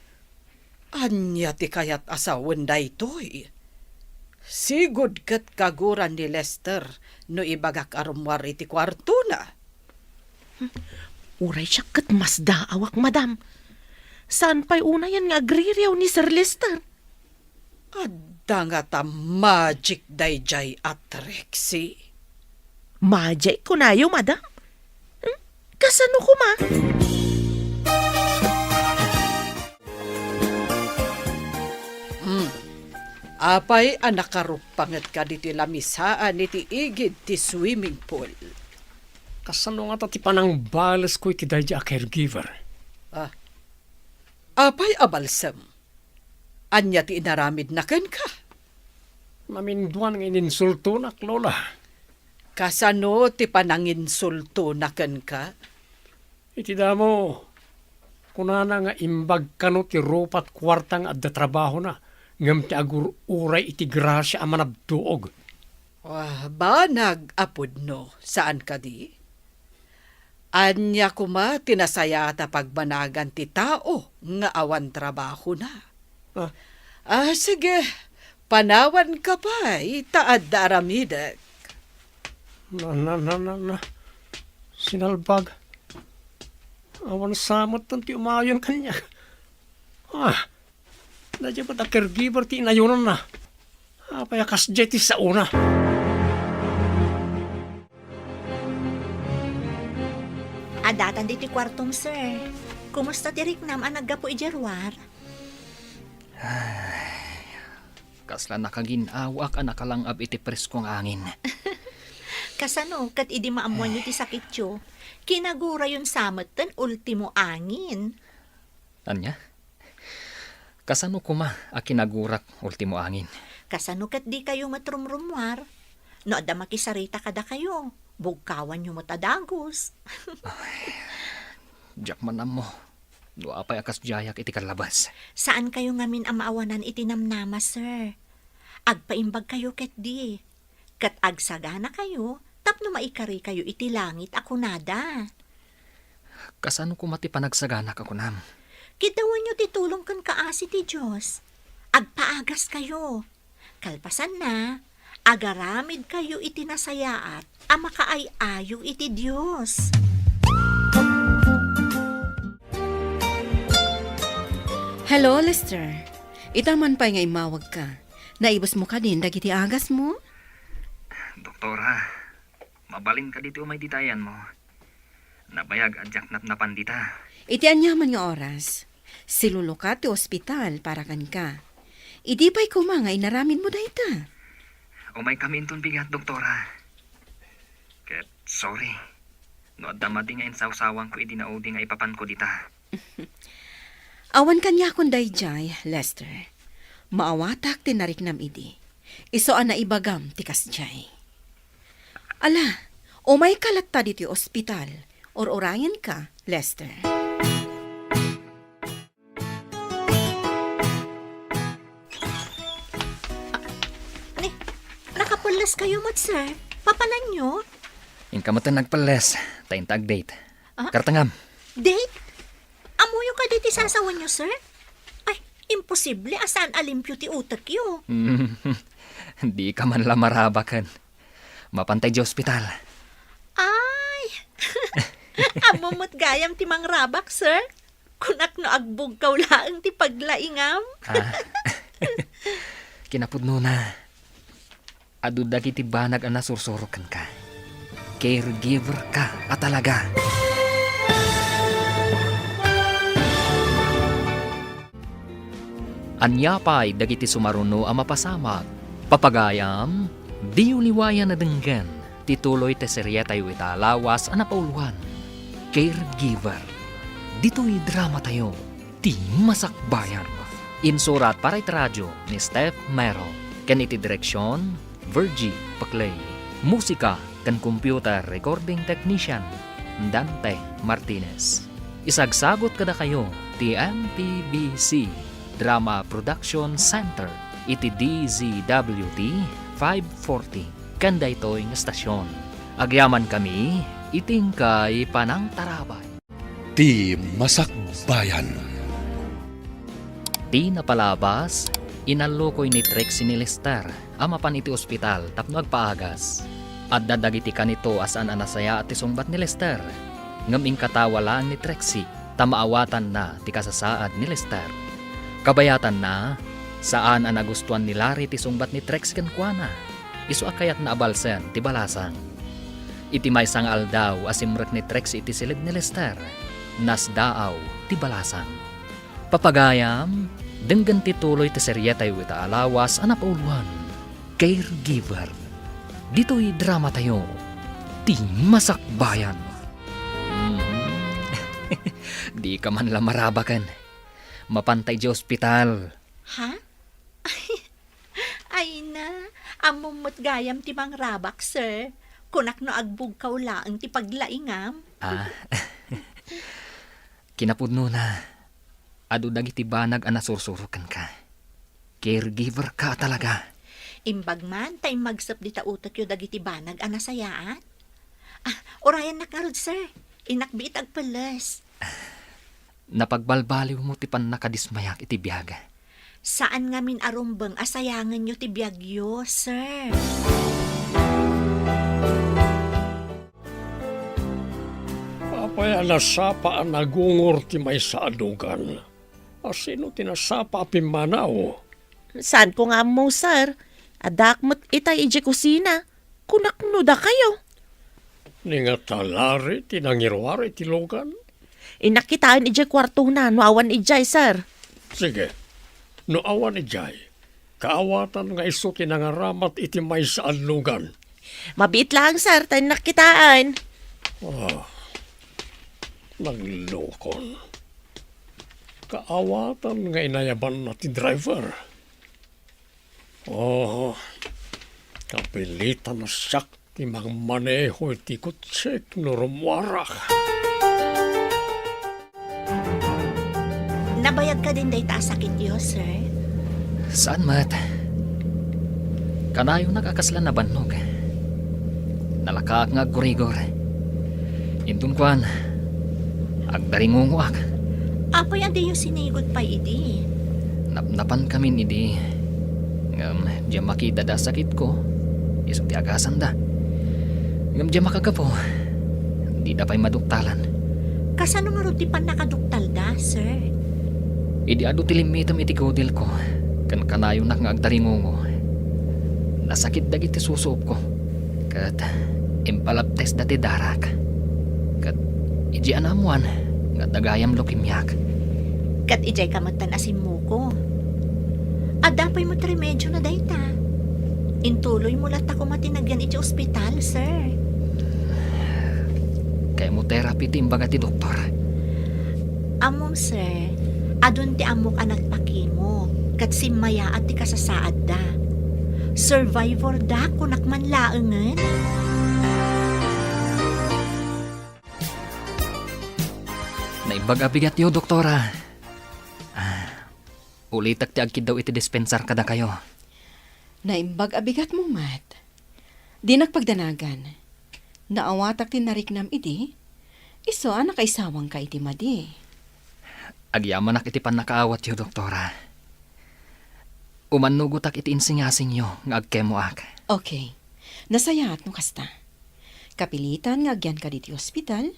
Ania ti kayat a sawen daytoy? Sigud ket kaguran ni Lester no ibagak a rummuar iti kuartona. Uray siak ket masdaawak, madam. Saan pay unayen nga agririaw ni Sir Lester? Adda ngata magic daydiay a Trixie? Magic kunayo, madam? Hmm? Kasano koma? Hmm. Apay a nakaruppangetka ditoy lamisaan iti igid ti swimming pool? Kasano ngata ti panangbalesko iti daydiay a caregiver? Ah. Apay a balsem? Ania ti inaramidna kenka? Naminduan nga ininsultonak, Lola. Kasano ti pananginsultona kenka? Iti damo, kunana nga imbag kano ti rupat kuarta nga adda trabahona, ngem ti agur-uray iti grasia a manabtuog. Ah, banag a pudno, saan kadi? Ania koma ti nasayaat a pagbanagan ti tao nga awan trabahona? Ah. Ah, sige, Panawanka pay ta adda aramidek. Na, na, na, na, na. Sinalbag. Awan sa met ti umayon kaniak. Ah, daydiay met a caregiver ti inayonanna. Apay a kasdiay ti saona? Addatan ditoy kuartom, sir. Kumusta ti riknam a naggapu idiay ruar? Ay, kasla nakagin-awak a nakalang-ab iti presko nga angin. Kasano ket idi maammoanyo ti sakityo, kinagurayon sa metten ultimo angin? Ania? Kasano koma a kinagurak ultimo angin? Kasano ket dikayo met rumrummuar? No adda makisarita kadakayo, bugkawanyo met a dagus. Ay, diak man ammo no apay a kasdiayak iti kallabas. Saankayo ngamin a maawanan iti namnama, sir. Agpaimbagkayo ketdi. Ket agsaganakayo tapno maikarikayo iti langit a kunada. Kasano koma ti panagsaganak a kunam? Kiddawanyo ti tulong ken kaasi ti Dios. Agpaagaskayo. Kalpasanna, agaramidkayo iti nasayaat a makaay-ayo iti Dios. Hello, Lester. Ita man pay nga immawagka. Naibusmo kadin dagiti agasmo? Doktora, mabalin kadi ti umay dita ayanmo? Nabayag a diak napnapan dita. Iti aniaman nga oras, silulukat ti ospital para kenka. Idi pay koma nga inaramidmo dayta? Umaykami inton bigat, Doktora. Ket sorry no adda madi nga insawsawanko idi naudi nga ipapanko dita. Awan kaniakon daydiay, Lester. Maawatak ti nariknam idi. Isu a naibagam ti kasdiay. Ala, umayka latta ditoy ospital. Ur-urayenka, Lester. Ni, nakapelles kayo met, sir. Papananyo? Inka met nagpelles, ta inta ag-date. Ah? Kartengam. Date? Ammoyo kadi ti sasawenyo, sir? Ay, imposible a saan a limpio ti utekyo. Dika man la marabaken. Mapantay di ospital. Ay! Ammom met gayam ti mangrabak, sir. Kunak no agbugkaw laeng ti paglaingam. Ah. Kinapudnona, adu dagiti banag a nasursuro kenka. Caregiver ka a talaga. Ania pay dagiti sumaruno a mapasamak? Papagayam, diyo liwayan a denggen ti tuloy ti serietayo ita a lawas a napauluan, Caregiver. Ditoy dramatayo, ti Masakbayan. Insurat para iti radio ni Steph Mero, ken iti direksion, Virgie Paclay. Musika ken computer recording technician, Dante Martinez. Isagsagut kadakayo ti M P B C Drama Production Center iti D Z W T five forty ken daytoy nga estasion. Agyamankami iti inkay panangtarabay. Ti Masakbayan. Ti napalabas, inallukoy ni Trixie ni Lester a mapan iti ospital tapno agpaagas. Adda dagiti kanito a saan a nasayaat ti sungbat ni Lester, ngem inkatawa laeng ni Trixie ta maawatanna ti kasasaad ni Lester. Kabayatanna, saan a nagustuan ni Larry ti sungbat ni Trixie kenkuana. Isu a kayatna a balsen ti balasang. Iti maysa nga aldaw a simrek ni Trixie iti siled ni Lester, nasdaaw ti balasang. Papagayam, denggen ti tuloy ti serietayo ita a lawas a napauluan, Caregiver. Ditoy dramatayo, ti Masakbayan. Mm. Dika man la marabaken. Mapantay di ospital. Ha? Ay na, ammom met gayam ti mangrabak, sir. Kunak no agbugkaw laeng ti paglaingam. Ah. Kinapudnona, adu dagiti banag a nasursuro kenka. Caregiver ka a talaga. Imbag man ta immagsep dita utekyo dagiti banag a nasayaat. Ah, urayennak ngarud, sir. Innak biit agpelles. Napagbalbaliwmo ti pannakadismayak iti biag. Saan ngamin a rumbeng a sayangenyo ti biagyo, sir. Apay a nasapa a nagungor ti maysa a lugan? A sino ti nasapa a pimmanaw? Saanko nga ammo, sir. Addaak met itay idiay kusina. Kunak no dakayo. Ni nga talari ti nangiruar iti lugan? Innak kitaen idiay kuartona no awan idiay, sir. Sige. No awan idiay, kaawatan nga isu ti nangaramat iti maysa a lugan. Mabiit laeng, sir, ta innak kitaen. Ah, naglukon. Kaawatan nga inayabanna ti driver. Oh, kapilitan a siak ti mangmaneho iti kotsek no rummuarak. Nabayag kadin dayta a sakityo, sir? Saan met. Kanayonak a kasla nabannog. Nalakaak nga aggurigor. Inton kuan, agdaringungoak. Apay a diyo sinigud pay idi? Napnapankamin idi. Ngem diak makidada a sakitko, isu ti agasanda. Ngem diak makagapu, dida pay maduktalan. Kasano ngarud ti pannakaduktalda, sir? Idi adu ti limmitem iti kudilko, ken kanayonak nga agdaringungo, nasakit dagiti susuopko. Ket impalabtesda ti darak. Ket idiay a naammoan nga adda gayam leukemiak. Ket idiay ka metten a simmuko. Adda pay met remedio na dayta. Intuloymo latta koma ti nagyan iti ospital, sir. Chemotherapy ti imbaga ti doktor. Ammom, sir, adun ti ammok a nagpakimo, ket simmayaat ti kasasaadda. Survivor da, kunak man laengen. Naimbag a bigatyo, Doktora. Ah, ulitek ti agkiddaw iti dispensar kadakayo. Naimbag a bigatmo met. Dinak pagdanagan. Naawatak ti nariknam idi, isu a nakaisawangka iti madi. Agyamanak iti pannakaawatyo, Doktora. Umannugotak iti insingasingyo nga agkemoak. Okay. Nasayaat no kasta. Kapilitan nga agyanka ditoy ospital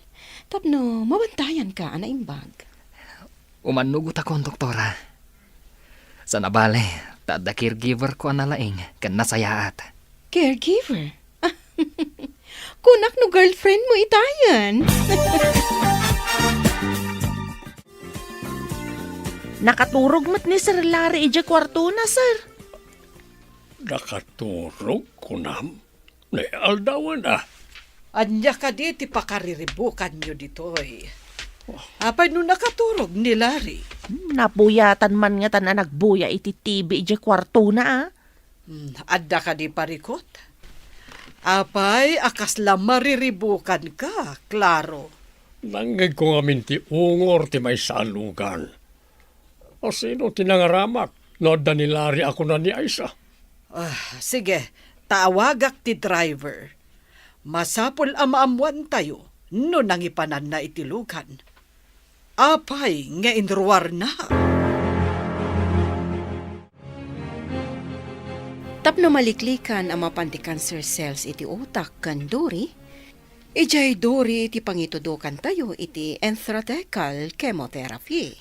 tapno mabantayanka a naimbag. Umannugotakon, Doktora. Saan a bale, ta adda caregiver ko a nalaing ken nasayaat. Caregiver? Kunak no girlfriend mo itayen. Nakaturog met ni Sir Larry idiay kuartona, sir. Nakaturog, kunam? Ni aldawen a. Ania kadi ti pakariribukanyo ditoy? Apay no nakaturog ni Larry? Hmm, nabuyatan man ngatan a nagbuya iti T V idiay kuartona, a. Hmm, adda kadi parikut? Apay a kasla mariribukanka, Claro? Nangngegko ngamin ti ungor ti maysa a lugan. A sino ti nangaramat no adda ni Larry a kuna ni Aisa? Ah, sige, tawagak ti driver. Masapul a maammoantayo no nangipananna iti lugan. Apay nga inruarna? Tapno maliklikan a mapan ti cancer cells iti utak ken duri, idiay duri ti pangitudokantayo iti intrathecal chemotherapy.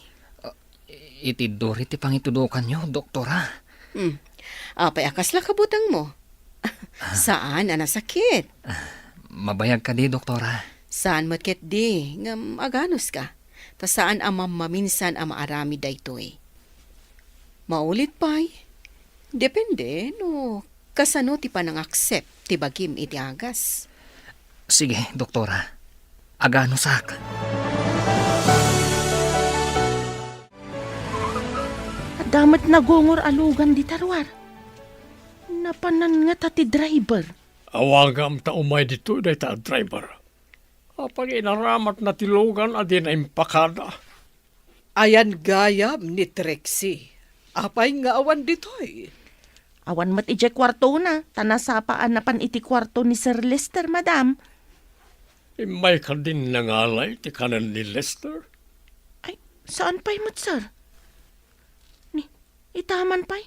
Iti duri ti pangitudokanyo, Doktora? Hmm. Apay a kasla kabutengmo? Saan a nasakit? Mabayag kadi, Doktora? Saan met ketdi, ngem aganuska. Ta saan a mammaminsan a maaramid daytoy. Maulit pay, depende no kasano ti panangaccept ti bagim iti agas. Sige, Doktora. Aganusak. Adda met nagungor a lugan dita ruar. Napanan ngata ti driver. Awagam ta umay ditoy dayta a driver. Apay nga inaramatna ti lugan a dina impakada? Ayan gayam ni Trixie. Apay nga awan ditoy? Awan met idiay kuartona, ta nasapa a napan iti kuarto ni Sir Lester, madam. Immay kadin nangalay ti kanen ni Lester? Ay, saan pay met, sir? Ni, Ita man pay,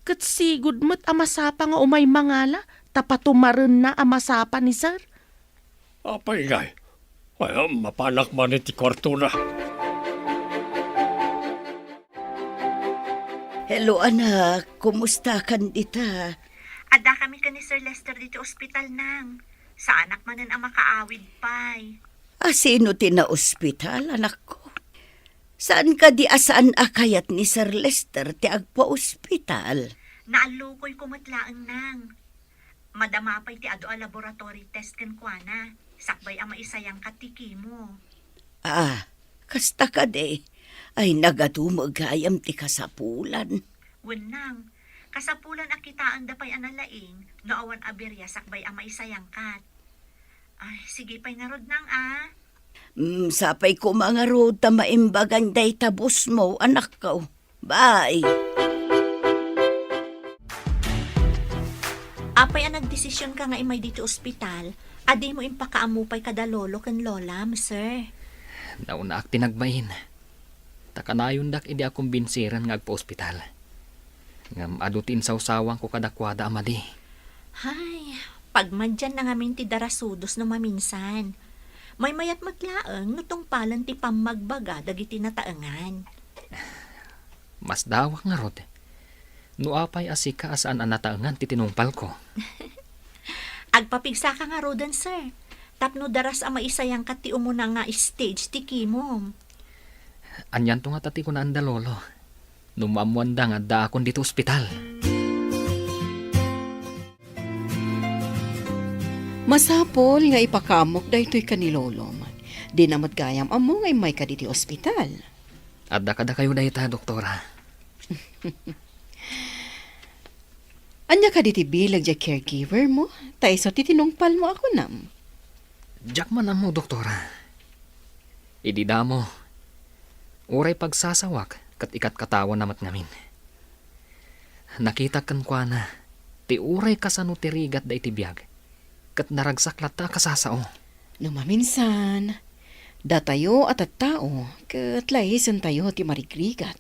ket sigud met a masapa nga umay mangala ta patumarenna a masapa ni Sir. Apay ngay? Ay, mapanak man iti kuartona. Hello, anak. Kumusta kan dita? Adda kami ken ni Sir Lester diti ospital, nang. Saanak manen a makaawid pay. A sino ti naospital, anakko? Saan kadi a saan a kayat ni Sir Lester ti agpaospital? Naallukoyko met laeng, nang. Madama pay ti adu a laboratory test kenkuana, sakbay a maisayangkat ti chemo. Ah, kasta kadi. Ay, nagatumeng gayam ti kasapulan. Wen, nang, kasapulan a kitaenda pay a nalaing no awan a biria sakbay a maisayangkat. Ay, sige pay ngarud, nang, a. Mm, sapay koma ngarud ta maimbagan dayta busmo, anakko. Bye. Apay a nagdesisionka nga immay ditoy ospital, a dimo impakaammo pay kada lolo ken lolam, sir? Naunaak ti nagbain. Ta kanayondak idi a kumbinsiren nga agpaospital. Ngem adu ti insawsawanko kadakuada a madi. Hay, pagmadianna ngamin ti darasudos no maminsan. Maymayat met laeng no tungpalen ti pammagbaga dagiti nataengan. Masdawak ngarud. No apay a sika a saan a nataengan ti tinungpalko? Agpapigsaka ngaruden, sir. Tapno daras a maisayangkat ti umuna nga stage ti chemo. Anianto ngata ti kunaanda, Lolo? No maammoanda nga addaakon ditoy ospital. Masapul nga ipakaammok daytoy ken ni Lolom. Dina met gayam ammo nga immayka ditoy ospital. Adda kadakayo dayta, Doktora. Ania kadi ti bileg diay caregiver mo? Ta isu ti tinungpal mo a kunam. Diak man ammo, Doktora. Idi damo, uray pagsasawak ket ikatkatawana met ngamin. Nakitak kenkuana ti uray kasano ti rigat daydi biag, ket naragsak latta a kasasao. No maminsan, datayo a tattao ket laisentayo ti marigrigat.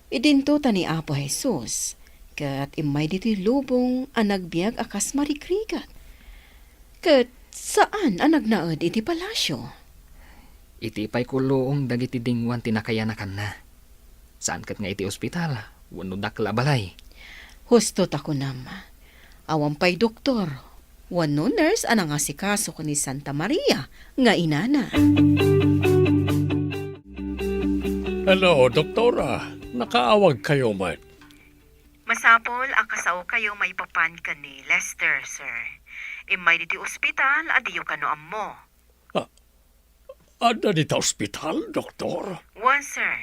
Idinto ta ni Apo Jesus ket immay ditoy lubong a nagbiag a kas marigrigat. Ket saan a nagnaed iti palasio. Iti pay kulluong dagiti dinguan ti nakayanakanna. Saan ket nga iti ospital wenno dakkel a balay. Husto ta kunam, awan pay doktor wenno nurse a nangasikaso ken ni Santa Maria nga inana. Hello, Doktora. Nakaawagkayo met. Masapul a kasaokayo maipapan ken ni Lester, sir. Immay ditoy ospital a diyo kano ammo. Ah, adda dita ospital, Doktor? Wen, sir.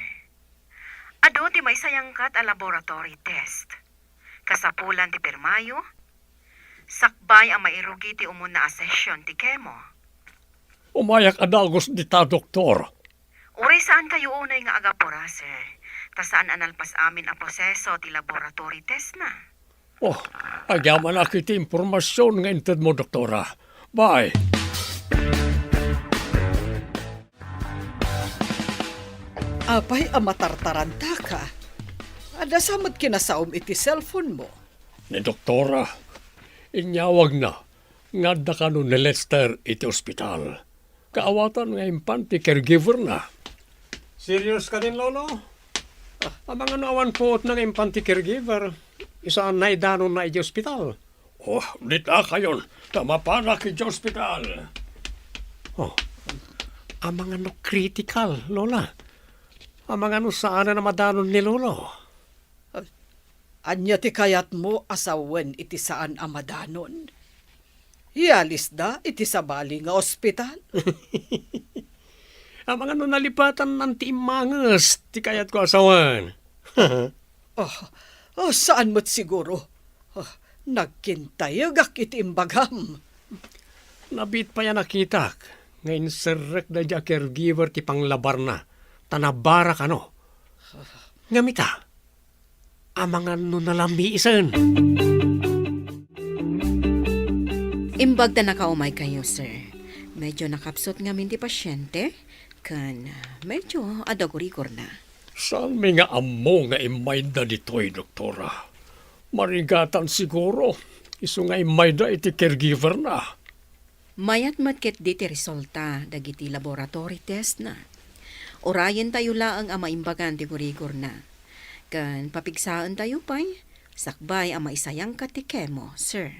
Adu ti maisayangkat a laboratory test. Kasapulan ti pirmayo, sakbay a mairugi ti umuna a session ti chemo. Umayak a dagus dita, Doktor. Uray saankayo unay nga agapura, sir, ta saan a nalpas amin a proseso ti laboratory testna. Oh, agyamanak iti impormasion nga intedmo, Doktora. Bye. Apay a matartarantaka? Adda sa met kinasaom iti cellphone mo? Ni Doktora, inyawagna nga adda kano ni Lester iti ospital. Kaawatan nga impan ti caregiver-na. Serious kadin, Lolo? Amangan no awan puotna nga impan ti caregiver, isu a naidanonna idiay ospital. Oh, dita kayon, ta mapanak idiay ospital. Oh, amangan no critical, Lola? Amangan no saanen a madanon ni Lolo? Ania ti kayatmo a sawen iti saan a madanon? Ialisda iti sabali nga ospital? Amangan no nalipatannan ti immanges ti kayatko a sawen? Oh, oh, saan met siguro? Oh, nagkintayegak iti imbagam. Nabiit pay a nakitak nga inserrek daydi a caregiver ti panglabarna, ta nabara kano. Ngem ita, amangan no nalamiisen. Imbag ta nakaumaykayo, sir. Medyo nakapsut ngamin ti pasiente, ken medyo adagurigorna. Saanmi nga ammo nga immayda ditoy, doktora? Marigatan siguro, isu nga immayda iti caregiver-na. Mayat met ketdi ti resulta dagiti laboratory test-na. Urayentayo laeng a maimbagan ti gurigorna. Ken papigsaentayo pay, sakbay a maisayangka ti chemo, sir.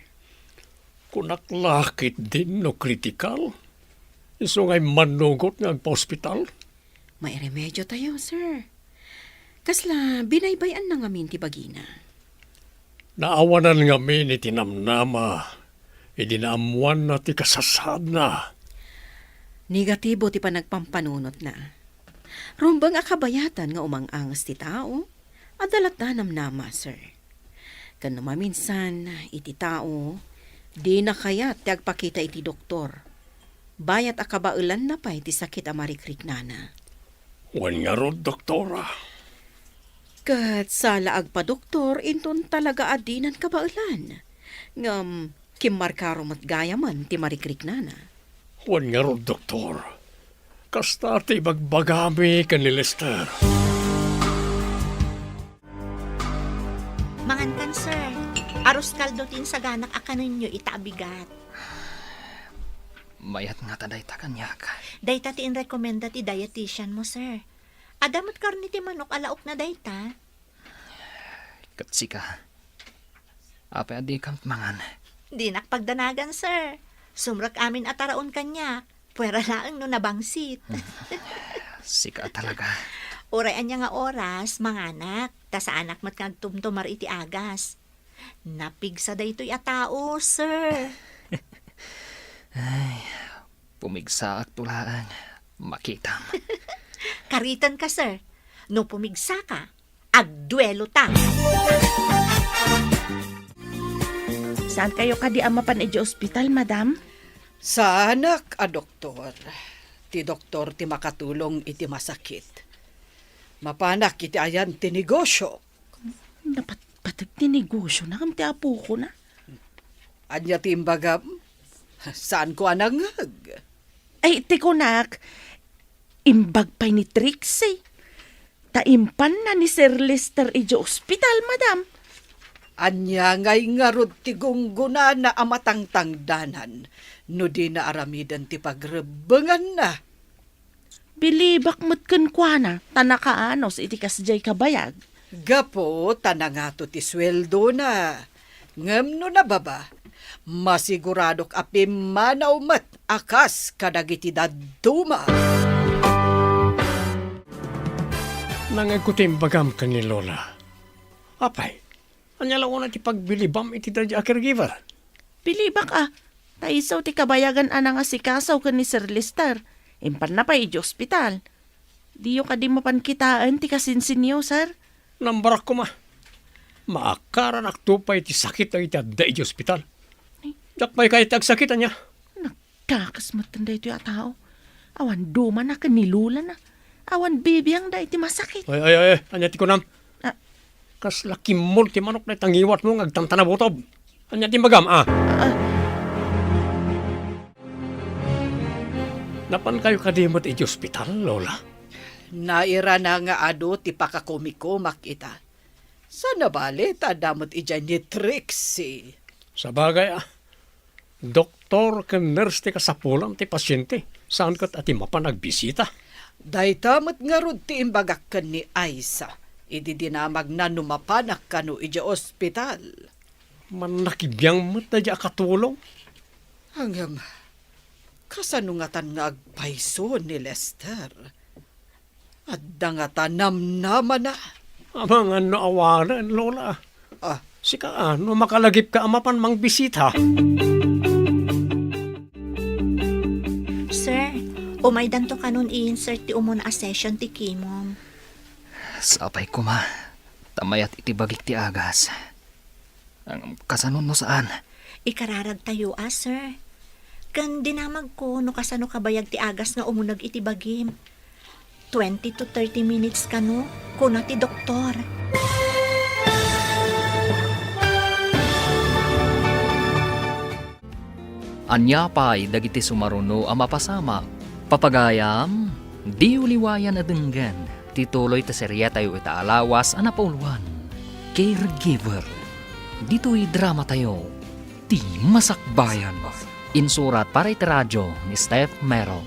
Kunak la ketdin no kritikal? Isu nga immannugot nga agpaospital? Mairemediotayo, sir. Kasla binaybay-anna ngamin ti bagina. Naawanan ngamin iti namnama idi naammoanna ti kasasaadna. Negatibo ti panagpampanunotna. Rumbeng a kabayatan nga umang-anges ti tao. Adda latta namnama, sir. Ken no maminsan, iti tao, dina kayat ti agpakita iti doktor. Bayat a kabaelanna pay ti sakit a marikriknana. Wen ngarud, doktora. Ket sala agpadoktor inton talaga a dinan kabaelan. Ngem, kimmarkaro met gayamen ti marikriknana. Wen ngarud, doktor. Kasta ti ibagbagami ken ni Lester. Mangankan, sir. Arroz caldo ti insaganak a kanenyo ita a bigat. Mayat ngata dayta kaniak. Dayta ti inrekomenda ti dietitian mo, sir. Adda met karne ti manok a laokna dayta. Ket sika, apay a dikam mangan? Dinak pagdanagan, sir. Sumrek amin a taraon kaniak. Puera laeng no nabangsit. Sika talaga. Uray ania nga oras, manganak, ta saanak met nga agtumtumar iti agas. Napigsa daytoy a tao, sir. Ay, pumigsaak to laeng. Makitam. Karitanka, sir. No pumigsaka, agduelota. Saankayo kadi a mapan idiay ospital, madam? Saanak a doktor. Ti doktor ti makatulong iti masakit. Mapanak iti ayan ti negosio. Napatpateg ti negosiona ngem ti apokona. Ania ti imbagam? Saanko a nangngeg? Ay, ti kunak, imbag pay ni Trixie. Ta impanna ni Sir Lester idiay ospital, madam. Ania ngay ngarud ti gunggonana a matangtangdanan no dina aramiden ti pagrebbenganna? Bilibak met kenkuana, ta nakaanus iti kasdiay kabayag. Gapu ta nangato ti sueldona. Ngem no nababa, masiguradok a pimmanaw met a kas kadagiti dadduma. Nangngegko ti imbagam ken ni Lola. Apay, ania la unay ti pagbilibam iti daydi a caregiver? Bilibak a, ta isu ti kabayagan a nangasikaso ken ni Sir Lester. Impanna pay idiay ospital. Diyo kadi mapan kitaen ti kasinsinyo, sir? Nambarak koma. Maakaranakto pay ti sakit dagiti adda idiay ospital. Ay. Diak pay kayat ti agsakit, ania? Nagkakasmetten daytoy a tao. Awan dumana ken ni Lolana. Awan bibiangda iti masakit. Ay, ay, ay, ay. Ania ti kunam? Ah. Kasla kimmol ti manok dayta ngiwatmo nga agtantanabutob. Ania ti imbagam, a? Ah. Napankayo kadi met idiay ospital, Lola? Nairana nga adu ti pakakumikumak ita. Saan a bale ta adda met idiay ni Trixie. Sabagay, a. Doktor ken nurse ti kasapulan ti pasiente, saan ket a ti mapan agbisita. Dayta met ngarud ti imbagak ken ni Aisa idi dinamagna no mapanak kano idiay ospital. Mannakibiang met daydi a katulong. Ngem, kasano ngatan nga agpayso ni Lester? Adda ngata namnamana? Amangan no awanen, Lola. Ah. Sika, a, no makalagipka a mapan mangbisita? Sir, umaydanto kanon i-insert ti umuna a session ti chemo. Sapay koma, ta mayat iti bagik ti agas. Ang kasano no saan? Ikararagtayo a, sir. Ken dinamagko no kasano kabayag ti agas nga umuneg iti bagim. Twenty to thirty minutes kano, kuna ti doktor. Ania pay dagiti sumaruno a mapasamak? Papagayam, diyo liwayan a denggen ti tuloy ti serietayo ita a lawas a napauluan, Caregiver. Ditoy dramatayo, Ti Masakbayan. Insurat para iti radio ni Steph Mero.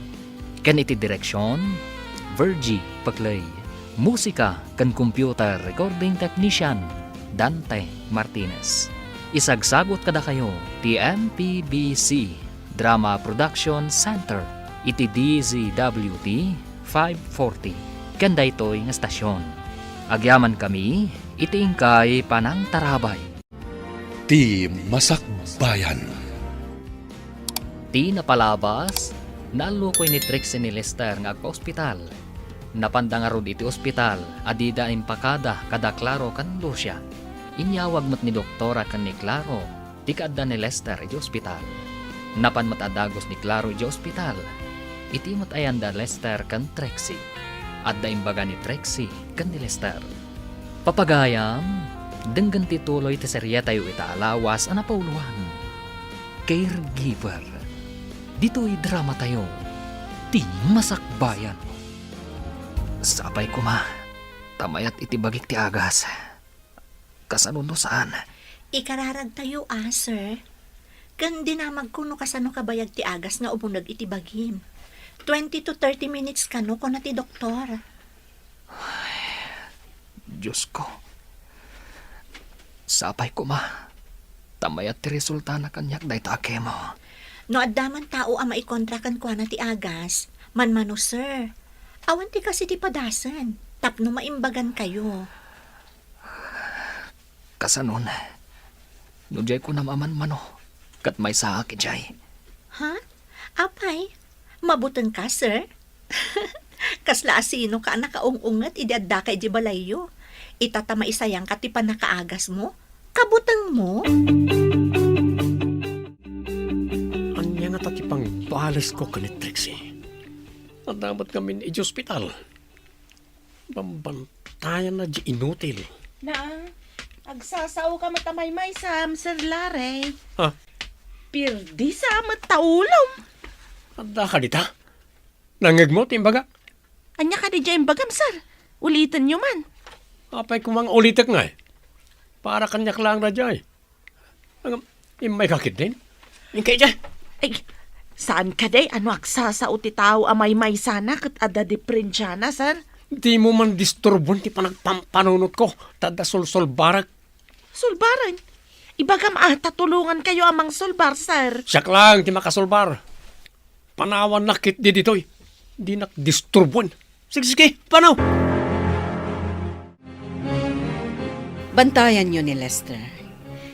Ken iti direksion, Virgie Paclay. Musika ken computer recording technician, Dante Martinez. Isagsagut kadakayo ti M P B C Drama Production Center iti D Z W T five forty. Ken daytoy nga estasion, agyamankami iti inkay panangtarabay. Ti Masakbayan. Ti napalabas, naallukoy ni Trixie ni Lester nga agpa-ospital. Napanda ngarud iti ospital a dida impakada kada Claro ken Lucia. Inyawag met ni doktora ken ni Claro ti kaadda ni Lester iti ospital. Napan met a dagus ni Claro iti ospital iti met ayanda Lester ken Trixie. Adda imbaga ni Trixie ken ni Lester. Papagayam, denggen ti tuloy ti serietayo ita a lawas a napauluan, Caregiver. Ditoy dramatayo, Ti Masakbayan. Sapay koma ta mayat iti bagik ti agas. Kasano no saan? Ikararagtayo a, sir. Ken dinamagko no kasano kabayag ti agas nga umuneg iti bagim. Twenty to thirty minutes kano, kuna ti doktor. Ay, Diyos ko. Sapay koma ta mayat ti resultana kaniak dayta a kemo. No adda man tao a maikontra kenkuana ti agas, manmano, sir. Awan ti kas iti padasen, tapno maimbagankayo. Kasanon, no diay kunam a manmano, ket maysaak idiay. Ha? Apay, mabutengka, sir? Kasla asinoka a nakaung-unget idi addaka idiay balayyo? Ita ta maisayangka ti pannakaagasmo? Kabutengmo? Ania ngata ti pangbalesko ken ni Trixie? Adda met ngamin idiay ospital. Bambantayanna diay inutil. Na, agsasaoka met a maymaysam, Sir Larry. Ha? Pirdisa met ta ulom. Adda ka dita? Nangngegmo ti imbaga? Ania kadi diay imbagam, sir? Ulitenyo man. Apay koma nga ulitek ngay? Para kaniak laeng daydiay. Ngem, immayka ketdin? Inkay diay. Ay, saan kadi a no agsasao ti tao a maymaysana ket adda diperensiana, sir? Dimo man disturboen ti panagpampanunotko, ta adda solsolbarek. Solbaren? Ibagam a ta tulongankayo a mangsolbar, sir. Siak laeng ti makasolbar. Panawannak ketdi ditoy. Dinak disturboen. Sige, sige, panaw! Bantayanyo ni Lester.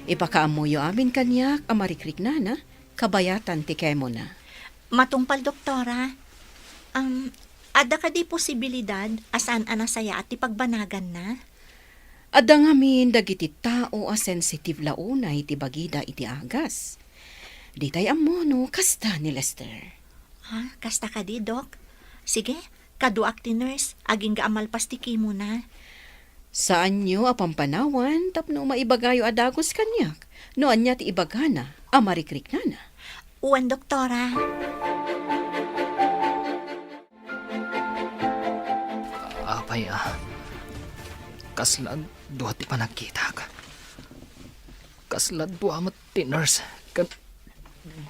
Ipakaammoyo amin kaniak a marikriknana, kabayatan ti kemona. Matungpal, doktora, um, adda kadi posibilidad a saan a nasayaat ti pagbanaganna? Adda ngamin dagiti tao a sensitive la unay ti bagida iti agas. Ditay ammo no kasta ni Lester. Ha? Kasta kadi, Doc? Sige, kaduak ti nurse, agingga a malpas ti kemona. Saanyo a pampanawan tapno maibagayo a dagus kaniak no ania ti ibagana a marikriknana. Wen, doktora. Apay a, kasla dua ti panagkitak. Kasla dua met ti nurse ken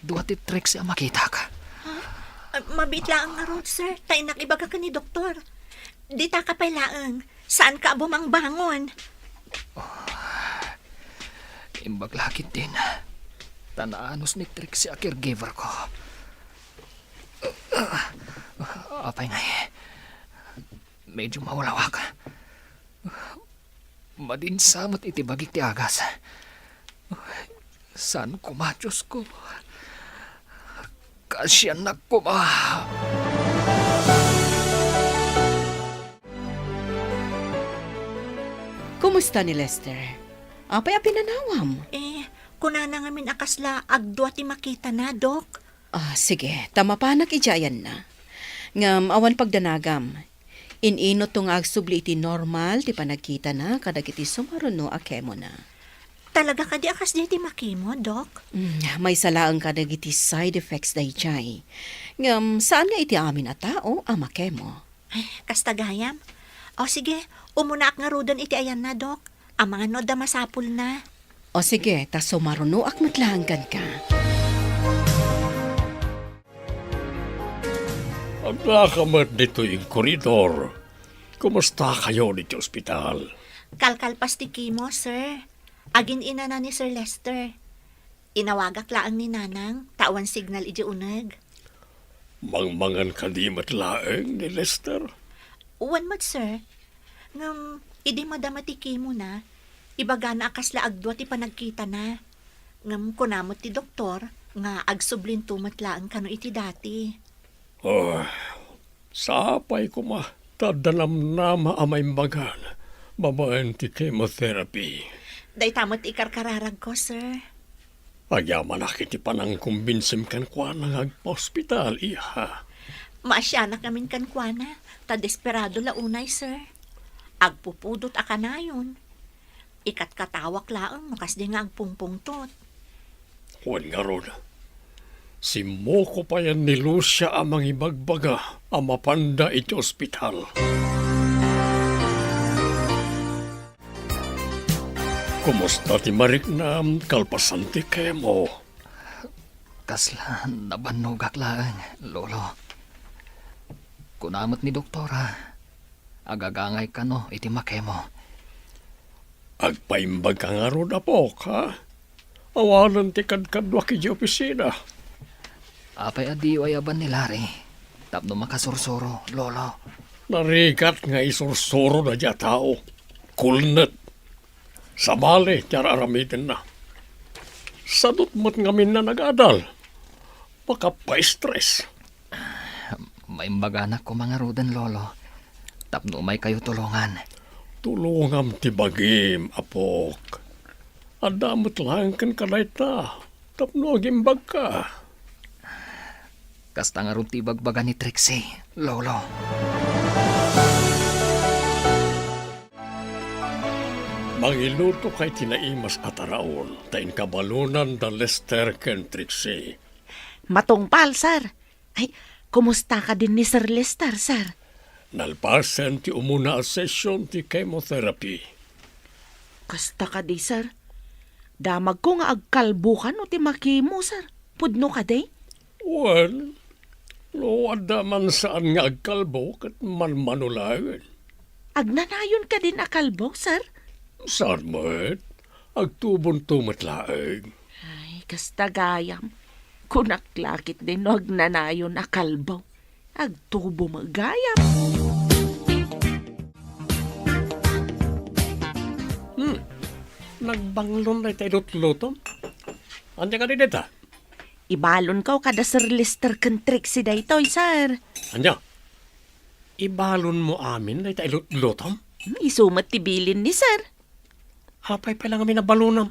dua ti Trixie a makitak. Ha? Ah, mabiit laeng ngarud, sir. Ta innak ibaga ken ni doktor. Ditaka pay laeng. Saanka a bumangbangon. Oh, imbag la ketdin. Ta naanus ni Trixie a caregiver ko. Apay ngay, medyo maulawak. Madinsa met iti bagik ti agas. Saan koma, Diosko? Kaasiannak koma. Kumusta ni Lester? Apay a pinanawam? Eh, kunana ngamin a kasla agdua ti makitana, Dok. Ah, sige, ta mapanak idiay ayanna. Ngem awan pagdanagam. In-inutto nga agsubli iti normal ti panagkitana kadagiti sumaruno a kemona. Talaga kadi a kasdiay ti makemo, Dok? Mm, maysa laeng kadagiti side effects daydiay. Ngem saan nga iti amin a tao a makemo. Ay, kasta gayam. O sige, umunaak ngaruden iti ayanna, Dok. Amangan no adda masapulna. O sige, ta sumarunoak met laeng kenka. Addaka met ditoy iti koridor. Kumustakayon iti ospital? Kalkalpas ti chemo, sir. Agin-inana ni Sir Lester. Inawagak laeng ni Nanang, ta awan signal idiay uneg. Mangmangan kadi met laeng ni Lester? Wen met, sir. Ngem, idi madama ti chemo na, ibagana a kasla agdua ti panagkitana. Ngem kuna met ti doktor nga agsublinto met laeng kano iti dati. Ah, sapay koma, ta adda namnama a maimbagan babaen ti chemotherapy. Dayta met ti ikarkararagko, sir. Agyamanak iti panangkumbinsim kenkuana nga agpaospital, iha. Maasianak ngamin kenkuana, ta desperado la unay, sir. Agpupudot a kanayon. Ikatkatawak laeng no kasdi nga agpungpungtot. Wen ngarud, simmuko payen ni Lucia a mangibagbaga a mapanda iti ospital. Kumusta ti mariknam kalpasan ti chemo? Kasla nabannogak laeng, Lolo. Kuna met ni doktora, agagangay kano iti makemo. Agpaimbag ka ngarud, apok, ha? Awanen ti kadkaduak idiay opisina. Apay a diyo ayaban ni Larry tapno makasursuro, Lolo? Narigat nga isursuro daydiay a tao. Kulnet. Sabali ti ar-aramidenna. Sadot met ngamin a nagadal. Makapaistres. Maimbaganak koma ngaruden, Lolo, tapno umaykayo tulongan. Tulongam ti bagim, apok. Adda met laeng kenka dayta tapno agimbagka. Kasta ngarud ti ibagbaga ni Trixie, Lolo. Mangilutoka iti naimas a taraon ta inkabalunan da Lester ken Trixie. Matungpal, sir. Ay, kumusta kadin ni Sir Lester, sir? Nalpasen ti umuna a session ti chemotherapy. Kasta kadi, sir? Damagko nga agkalbo kano ti makemo, sir. Pudno kadi? Wen, no adda man saan nga agkalbo, ket manmano laeng. Agnanayon kadin a kalbo, sir? Saan met? Agtubonto met laeng. Ay, kasta gayam. Kunak la ketdi no agnanayon a kalbo. Agtubo met gayam. Hmm. Nagbanglon dayta ilutlutom. Ania kadi dayta? Ibalonko kada Sir Lester ken Trixie daytoy, sir. Ania? Ibalonmo amin dayta ilutlutom? Hmm, isu met ti bilin ni sir. Apay pay la ngamin a balonam?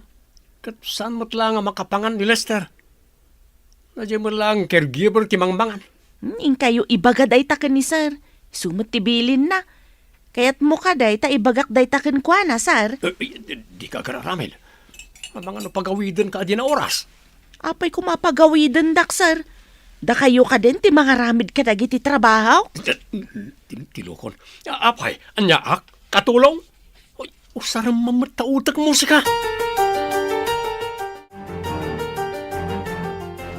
Ket saan met la nga makapangan ni Lester? Daydiay met laeng caregiver ti mangmangan. Hmm, inkayo ibaga dayta ken ni sir. Isu met ti bilinna. Kayatmo kadi ta ibagak dayta kenkuana, sir? Eh, eh, di, dika agar-aramid. Amangan no pagawidenka adina oras. Apay koma pagawidendak, sir? Dakayo kadin ti mangaramid kadagiti trabahok? Ti-, tilokon. A-, apay, aniaak? Katulong? Uy, usarem man met ta utekmo, sika.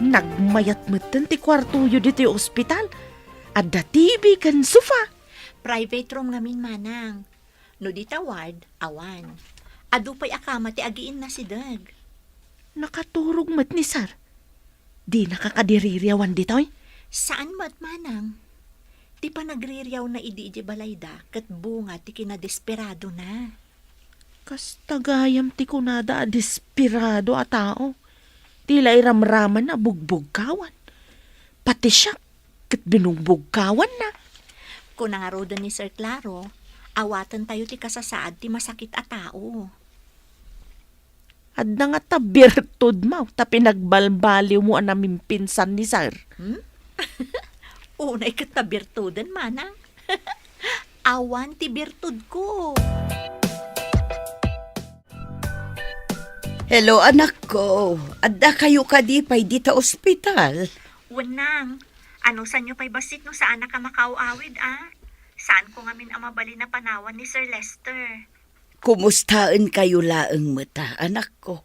Nagmayat metten ti kuartoyo ditoy ospital. Adda T V ken sofa. Private room ngamin, manang. No dita ward, awan. Adu pay a kama ti agiinnasideg. Nakaturog met ni sir. Dinaka kadi ririawan ditoy? Saan met, manang. Ti panagririawna idi idiay balayda ket bunga ti kinadesperadona. Kasta gayam ti kunada a desperado a tao. Ti la iramramanna a bugbugkawan. Pati siak ket binungbugkawanna. Kuna ngaruden ni Sir Claro, awatentayo ti kasasaad ti masakit a tao. Adda ngata birtudmo ta pinagbalbaliwmo a namimpinsan ni sir. Hmm? Unay ket ta birtuden, manang. Awan ti birtudko. Hello, anakko. Addakayo kadi pay dita ospital? Wen, nang. Anusanyo pay bassit no saanak a makaaw-awid, a? Saanko ngamin a mabalin a panawan ni Sir Lester. Kumustaenkayo laeng met, anakko?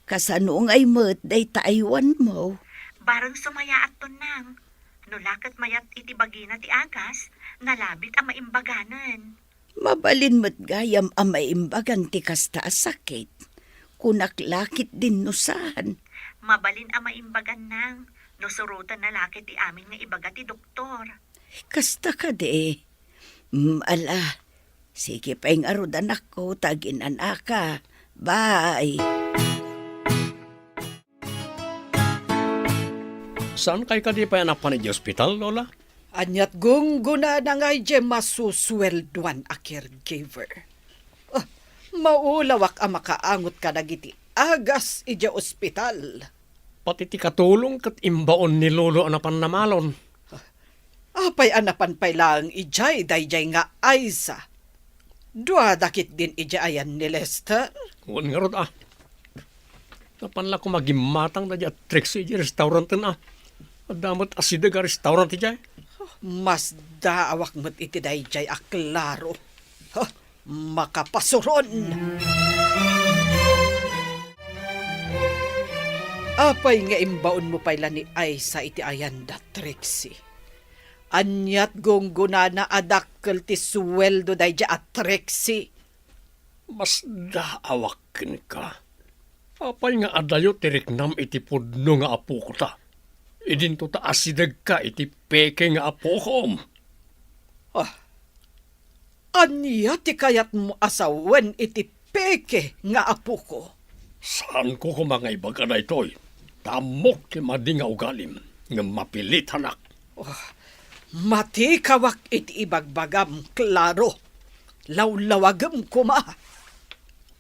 Kasano ngay met dayta aywanmo? Bareng sumayaatton, Nang. No la ket mayat iti bagina ti agas, nalabit a maimbaganen. Mabalin met gayam a maimbagan ti kasta a sakit. Kunak la ketdin no saan. Mabalin a maimbagan, Nang, no surotenna la ket ti amin nga ibaga ti doktor. Kasta kadi. Mm, ala. Sige pay ngarud, anakko, ta aginan-aka. Bye. Saankay kadi pay a napan idiay ospital, Lola? Ania't gunggonana nga idiay masusueldoan a caregiver. Ah, maulawak a makaangot kadagiti agas idiay ospital. Pati ti katulong ket imbaon ni Lolo a napan namalon. Apay a napan pay laeng idiay daydiay nga Aiza? Duada ketdin idiay ayan ni Lester? Wen ngarud a. Napan la koma gimmatang daydiay a Trixie idiay restauranten a. Adda met asideg a restaurant idiay. Masdaawak met iti daydiay a klaro. Ha, makapasuron. Apay nga imbaonmo pay la ni Aiza iti ayanda, Trixie? Ania't gunggonana a dakkel ti sueldo daydiay a Trixie? Masdaawak kenka. Apay nga adayo ti riknam iti pudno nga apoko ta? Idinto ta asidegka iti peke nga apokom. Ah, ania ti kayatmo a sawen iti peke nga apoko? Saanko koma nga ibaga daytoy, ta ammok ti madi nga ugalim, ngem mapilitanak. Oh, matikawak iti ibagbagam, Claro. Lawlawagem koma.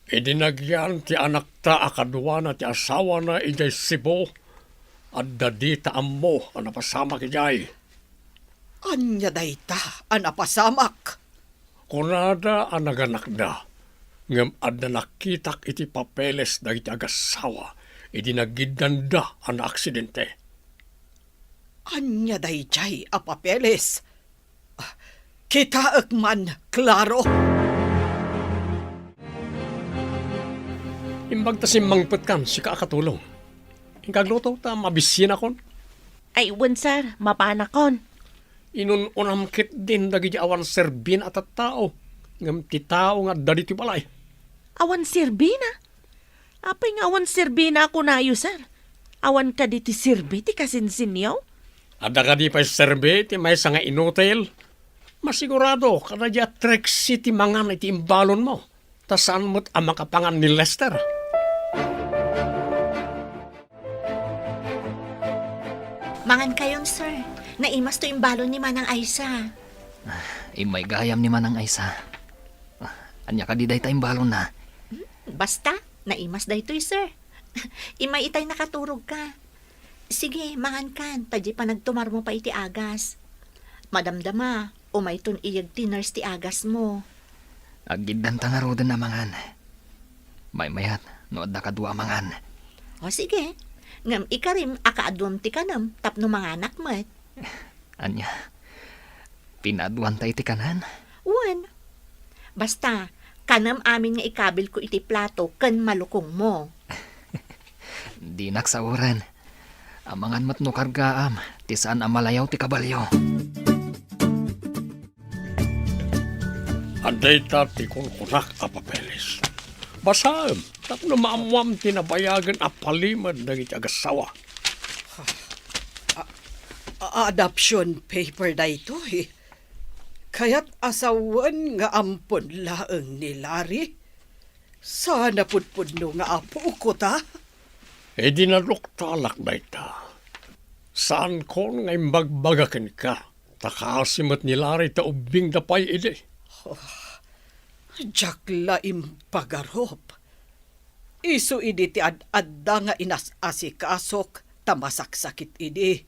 Idi nagyan ti anakta a kaduana ti asawana idiay Cebu, adda dita ammo a napasamak idiay. Ania dayta a napasamak? Kunada a naganakda, ngem adda nakitak iti papeles dagiti agassawa idi nagiddanda a naaksidente. Ania daydiay a papeles? Ah, kitaek man, Claro. Imbag ta simmangpetkan, sika a katulong. Inka agluto ta mabisinakon. Ay, wen, sir, mapanakon. Inun-unam ketdin dagiti awan serbina a tattao, ngem ti tao nga adda ditoy balay. Awan serbina? Apay nga awan serbina a kunayo, sir? Awan kadi ti serbi ti kasinsinyo? Adda kadi pay serbi ti maysa nga inutil? Masigurado, kadaydiay a Trixie ti mangan iti imbalonmo, ta saan met a makapangan ni Lester. Mangankayon, sir. Naimas to imbalon ni Manang Aiza. Immay gayam ni Manang Aiza. Ania kadi dayta imbalonna? Hmm, basta, naimas daytoy, sir. Immay itay nakaturogka. Sige, mangankan, ta diay panagtumarmo pay iti agas. Madamdama, umayton iyeg ti nurse ti agasmo. Aggiddanta ngaruden a mangan. Maymayat no adda kadua a mangan. O sige, ngem ikarim a kaaduam ti kanem tapno manganak met. Ania? Pinaaduanta iti kanen? Wen. Basta, kanem amin nga ikabilko iti plato ken malukongmo. Dinak saoren. Amangan met no kargaam ti saan a malayaw ti kabalio. Adda ita ti kunkunak a papeles. Basaem tapno maammoam ti nabayagen a palimed dagiti agassawa. A-, a-, adoption paper daytoy. Kayat a sawen nga ampon laeng ni Larry? Saan a pudpudno nga apoko ta? Idi naduktalak dayta, saankon nga imbagbaga kenka, ta kaasi met ni Larry ta ubbingda pay idi. Oh, diak la impagarup. Isu idi ti ad-adda nga inas-asikasok ta masaksakit idi.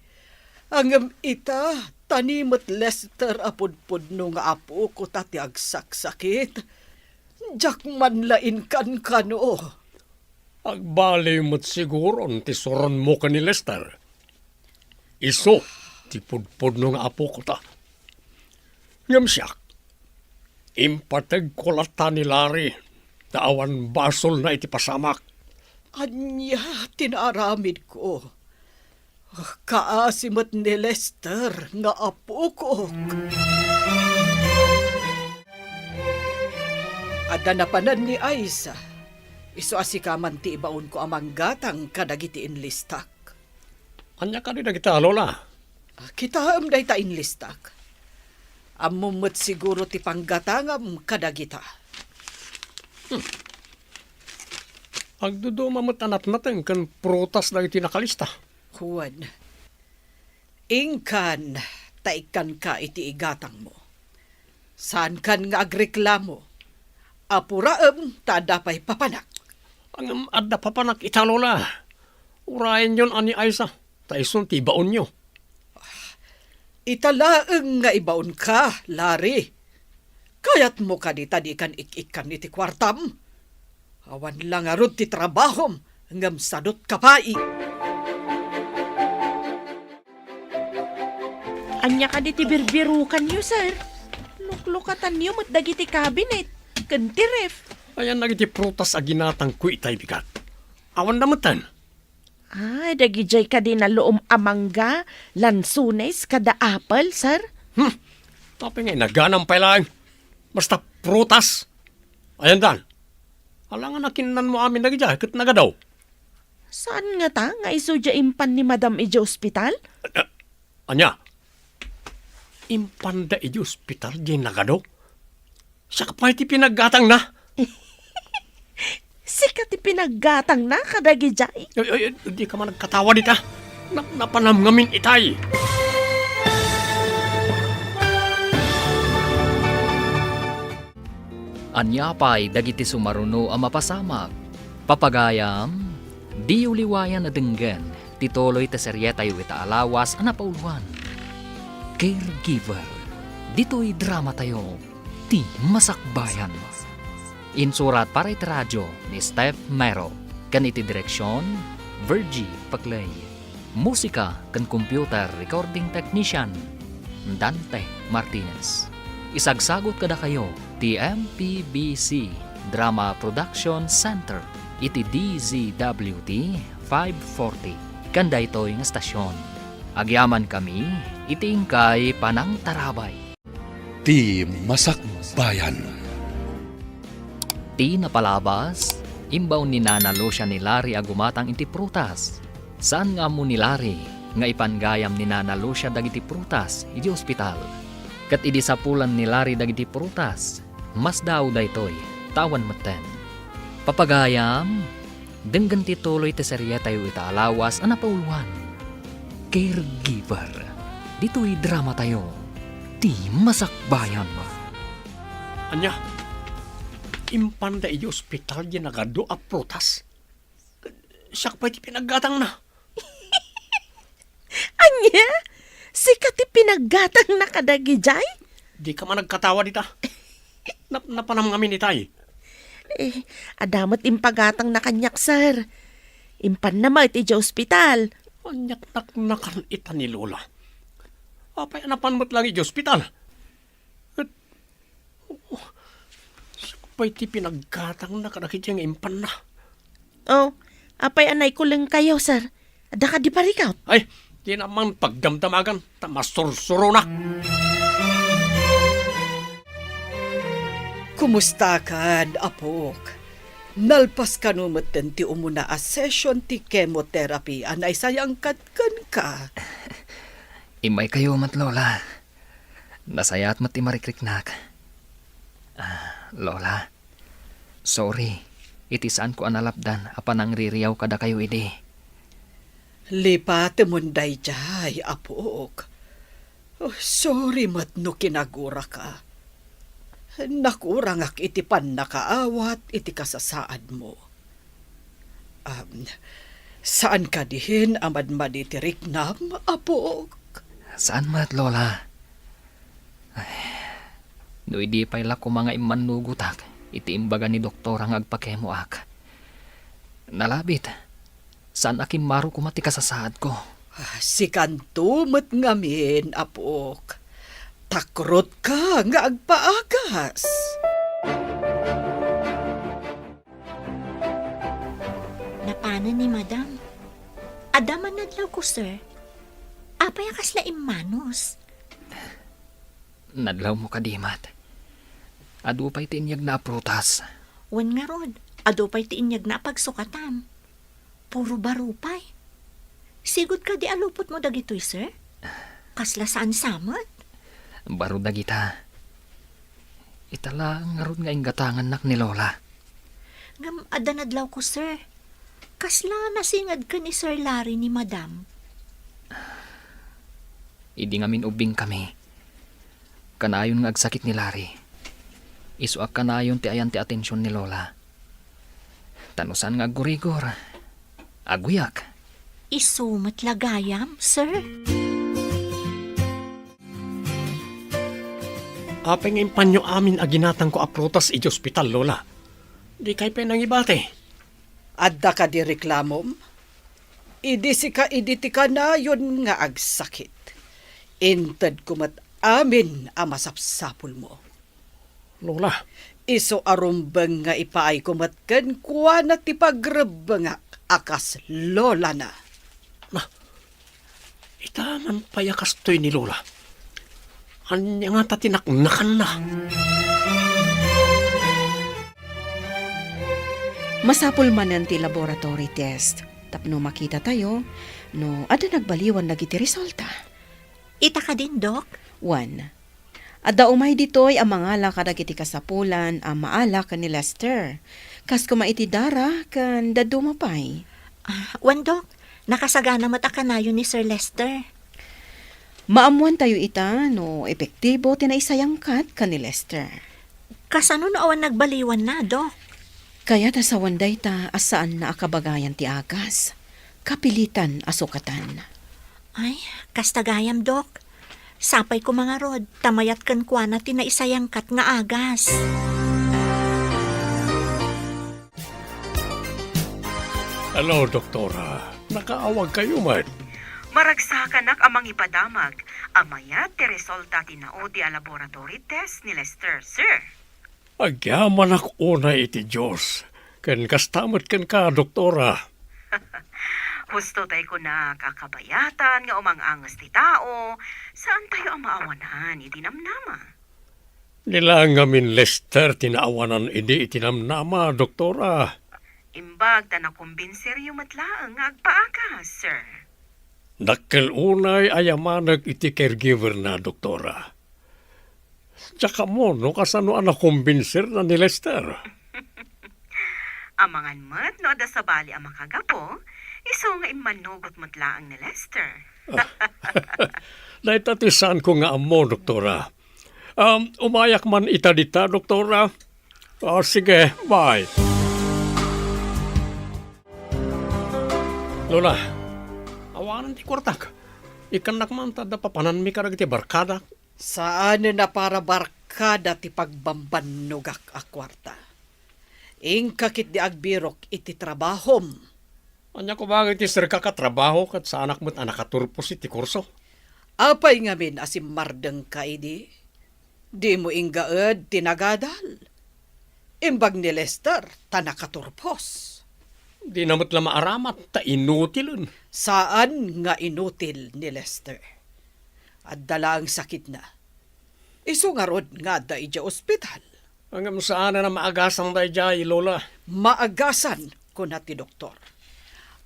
Ngem ita, ta ni met Lester a pudpudno nga apoko ta ti agsaksakit. Diak man la inkankano. Agbaliw met siguron ti suronmo ken ni Lester. Isu ti pudpudno nga apoko ta. Ngem siak, Impategko latta ni Larry ta awan basolna iti pasamak. Ania ti naaramidko? Kaasi met ni Lester nga apokok. Adda napanan ni Aiza. Isu a sika man ti ibaonko a manggatang kadagiti inlistak. Ania kadi dagita, Lola? Ah, kitaem dayta inlistak. Ammom met siguro ti panggatangam kadagita. Hmm. Agduduma met a natnateng ken prutas dagiti nakalista. Wen, inkan ta ikkanka iti igatangmo. Saankan nga agreklamo. Apuraem ta adda pay papanak. Ngem adda papanak ita, Lola. Urayenyon a ni Aiza, ta isun ti ibaonyo. Ita laeng nga ibaonka, Larry. Kayatmo kadi ta dikan ik-ikkan iti kuartam? Awan la ngarud ti trabahom, ngem sadut ka pay. Ania kadi ti birbirukanyo, sir? Luklukatanyo met dagiti cabinet ken ti ref. Ayan dagiti prutas a ginatangko itay bigat. Awan da metten. Ah, dagidiay kadi naluom a mangga, lansones, kada apple, sir? Hmm. Apay nga inaganam pay laeng? Basta prutas. Ayan dan. Alangan a kinnanmo amin dagidiay ket nagadaw. Saan ngata nga isu diay impan ni Madam idiay ospital? Ania? Impanda idiay ospital diay nagado? Siak pay ti pinaggatangna. Sika ti pinaggatangna kadagidiay? Ay, ay, ay, dika man agkatawa dita. Na-, napanam ngamin itay. Ania pay dagiti sumaruno a mapasamak? Papagayam, diyo liwayan a denggen ti tuloy ti serietayo ita a lawas a napauluan, Caregiver. Ditoy dramatayo, ti masakbayan. Insurat para iti radio ni Steph Mero, ken iti direksion, Virgie Paclay. Musika ken computer recording technician, Dante Martinez. Isagsagut kadakayo ti M P B C Drama Production Center iti D Z W T five forty ken daytoy nga stasyon. Agyamankami iti inkay panangtarabay. Ti masakbayan. Ti napalabas, imbaon ni Nana Lucia ni Larry a gumatang iti prutas. Saan nga ammo ni Larry nga ipanggayam ni Nana Lucia dagiti prutas idi ospital. Ket idi sapulan ni Larry dagiti prutas, masdaaw daytoy, ta awan metten. Papagayam, denggen ti tuloy ti serietayo ita a lawas a napauluan, Caregiver. Ditoy dramatayo, ti masakbayan. Ania? Impanda idi ospital diay nagadu a prutas? Siak pay ti pinaggatangna. Ania? Sika ti pinaggatangna kadagidiay? Dika man agkatawa dita. Nap-, napanam ngamin itay. Eh, adda met impagatangna kaniak, sir. Impanna met idiay ospital. Ania't naknakan ita ni Lola? Apay a napan met laeng idiay ospital? Ket, oh, siak pay ti pinaggatangna kadagiti nga impanna. Oh, apay a naikulengkayo, sir? Adda kadi parikut? Ay, dina man pagdamdamagan, ta masursuronak. Kumustakan, apok? Nalpas kano metten ti umuna a session ti chemotherapy a naisayangkan kenka? Immaykayo met, Lola. Nasayaat met ti marikriknak. Ah, Lola, sorry iti saanko a nalapdan a panangririaw kadakayo idi. Lipatemon daydiay, apok. Oh, sorry met no kinaguraka. Nakurangak iti pannakaawat iti kasasaadmo. Am, saan kadi a madmadi ti riknam, apok? Saan met, Lola. Ay, no idi pay la koma nga immannugotak iti imbaga ni doktora nga agpakemoak. Nalabit, saan a kimmaro koma ti kasasaadko. Ah, sikanto met ngamin, apok. Takrotka nga agpaagas. Ano ni Madam? Adda man nadlawko, sir. Apay a kasla immanus? Nadlawmo kadi met. Adu pay ti inyegna a prutas. Wen ngarud, adu pay ti inyegna a pagsukatan. Puro baro pay. Sigud kadi a lupotmo dagitoy, sir? Kasla saan sa met? Baro dagita. Ita laeng ngarud nga inggatangannak ni Lola. Ngem adda nadlawko, sir. Kasla nasinged ken ni Sir Larry ni Madam? Idi ngamin ubbingkami, kanayon nga agsakit ni Larry. Isu a kanayon ti ayan ti atension ni Lola. Ta no saan nga aggurigor, agguyak. Isu met la gayam, sir? Apay nga impanyo amin a ginatangko a prutas iti ospital, Lola? Dikay pay nangibati. Adda kadi reklamom? Idi sika idi ti kanayon nga agsakit. Intedko met amin a masapsapulmo. Lola. Isu a rumbeng nga ipaayko met kenkuana ti pagrebbengak a kas lolana. Na, ita man pay a kastoy ni Lola. Ania ngata ti naknakanna? Masapul manen ti laboratory test tapno makitatayo no adda nagbaliwan dagiti resulta. Ita kadin, Dok? Wen, adda umay ditoy a mangala kadagiti kasapulan a maala ken ni Lester, kas koma iti dara ken dadduma pay. Ah, wen, Dok, nakasagana met a kanayon ni Sir Lester. Maammoantayo ita no epektibo ti naisayangkat ken ni Lester. Kasano no awan nagbaliwanna, Dok? Kayat a sawen dayta a saanna a kabagayan ti agas. Kapilitan a sukatan. Ay, kasta gayam, Dok. Sapay koma ngarud, ta mayat kenkuana ti naisayangkat nga agas. Hello, Doktora. Nakaawagkayo met? Maragsakanak a mangipadamag a mayat ti resulta ti naudi a laboratory test ni Lester, sir. Agyamanak unay iti Dios, ken kasta met kenka, Doktora. Husto tay kunak a kabayatan nga umang-anges ti tao, saantayo a maawanan iti namnama. Ni la ngamin Lester ti naawanan idi iti namnama, Doktora. Imbag ta nakumbinseryo met laeng nga agpaagas, sir. Dakkel unay a yamanek iti caregiver na, Doktora. Diak ammo no kasano a nakumbinserna ni Lester. Amangan met no adda sabali a makagapu, isu nga immanugot met laeng ni Lester. Dayta ti saanko nga ammo, Doktora. Um, umayak man ita dita, Doktora. Ah, sige, bye. Lola, awanan ti kuartak. Ikkannak man ta adda papananmi kadagiti barkadak. Saanen a para barkada ti pagbambannogak a kuarta. Inka ketdi agbirok iti trabahom. Ania koma nga iti serkak a trabaho ket saanak met a nakaturpos iti kurso? Apay ngamin a simmardengka idi? Dimo inggaed ti nagadal. Imbag ni Lester ta nakaturpos. Dina met la maaramat ta inutilen. Saan nga inutil ni Lester. Adda laeng sakitna. Isu ngarud nga adda idiay ospital. Ngem saanen a maagasan daydiay, Lola. Maagasan, kuna ti doktor.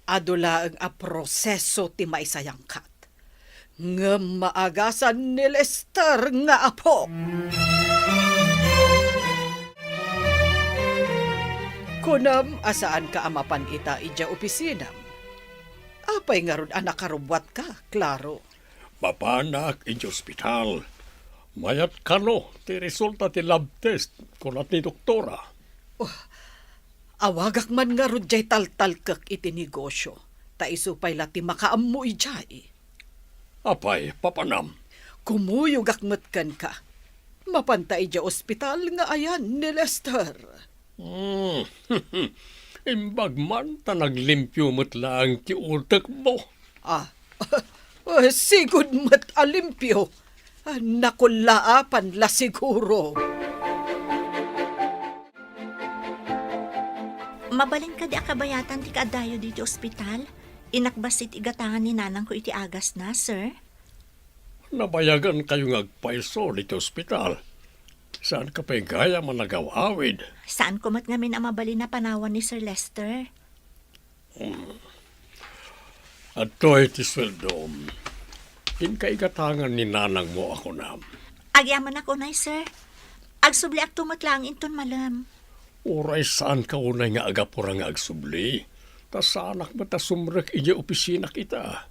Adu laeng a proseso ti maisayangkat. Ngem maagasan ni Lester nga apo. Kunam a saanka a mapan ita idiay opisinam. Apay ngarud a nakarubbuatka, Claro? Mapanak idiay ospital. Mayat kano ti resulta ti lab test, kuna ti doktora. Oh, awagak man ngarud diay taltalkek iti negosio, ta isu pay la ti makaammo idiay. Apay, papanam? Kumuyogak met kenka. Mapanta idiay ospital nga ayan ni Lester. Hmm. Imbag man ta naglimpio met laeng ti utekmo. Ah, sigud met a limpio. Ah, nakullaapan la siguro. Mabalin kadi a kabayatan ti kaaddayo ditoy ospital? Inakbas iti igatangan ni nanangko iti agasna, sir. Nabayagan kayo nga agpayso ditoy ospital. Saan ka pay gayam a nagaw-awid? Saan ko met ngamin a mabalin a panawan ni Sir Lester. Hmm. Adtoy ti sueldom. Inka igatangan ni nanangmo a kunam. Agyamanak unay, sir. Agsubliakto met laeng inton malem. Uray saan ka unay nga agapura nga agsubli, ta saanak met a sumrek idiay opisinak ita.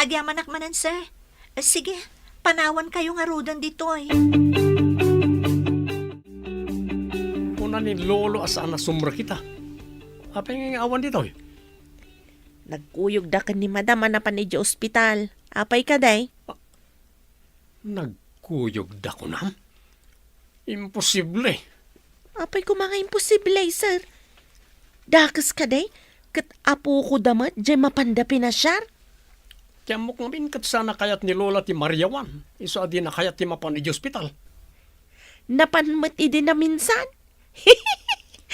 Agyamanak manen, sir. Sige, panawan kayo ngaruden ditoy. Kuna ni Lolo a saan a sumrek ita. Apay nga awan ditoy? Nagkuyogda ken ni Madam a napan idiay ospital. Apay kadi? Nagkuyogda kunam? Imposible. Apay koma nga imposible, sir? Dakes kadi? Ket apokoda met, diay mapanda pinasiar? Ti ammok ngamin ket saan a kayat ni Lola ti mariawan, isu a dina kayat ti mapan idiay ospital. Napan met idi naminsan?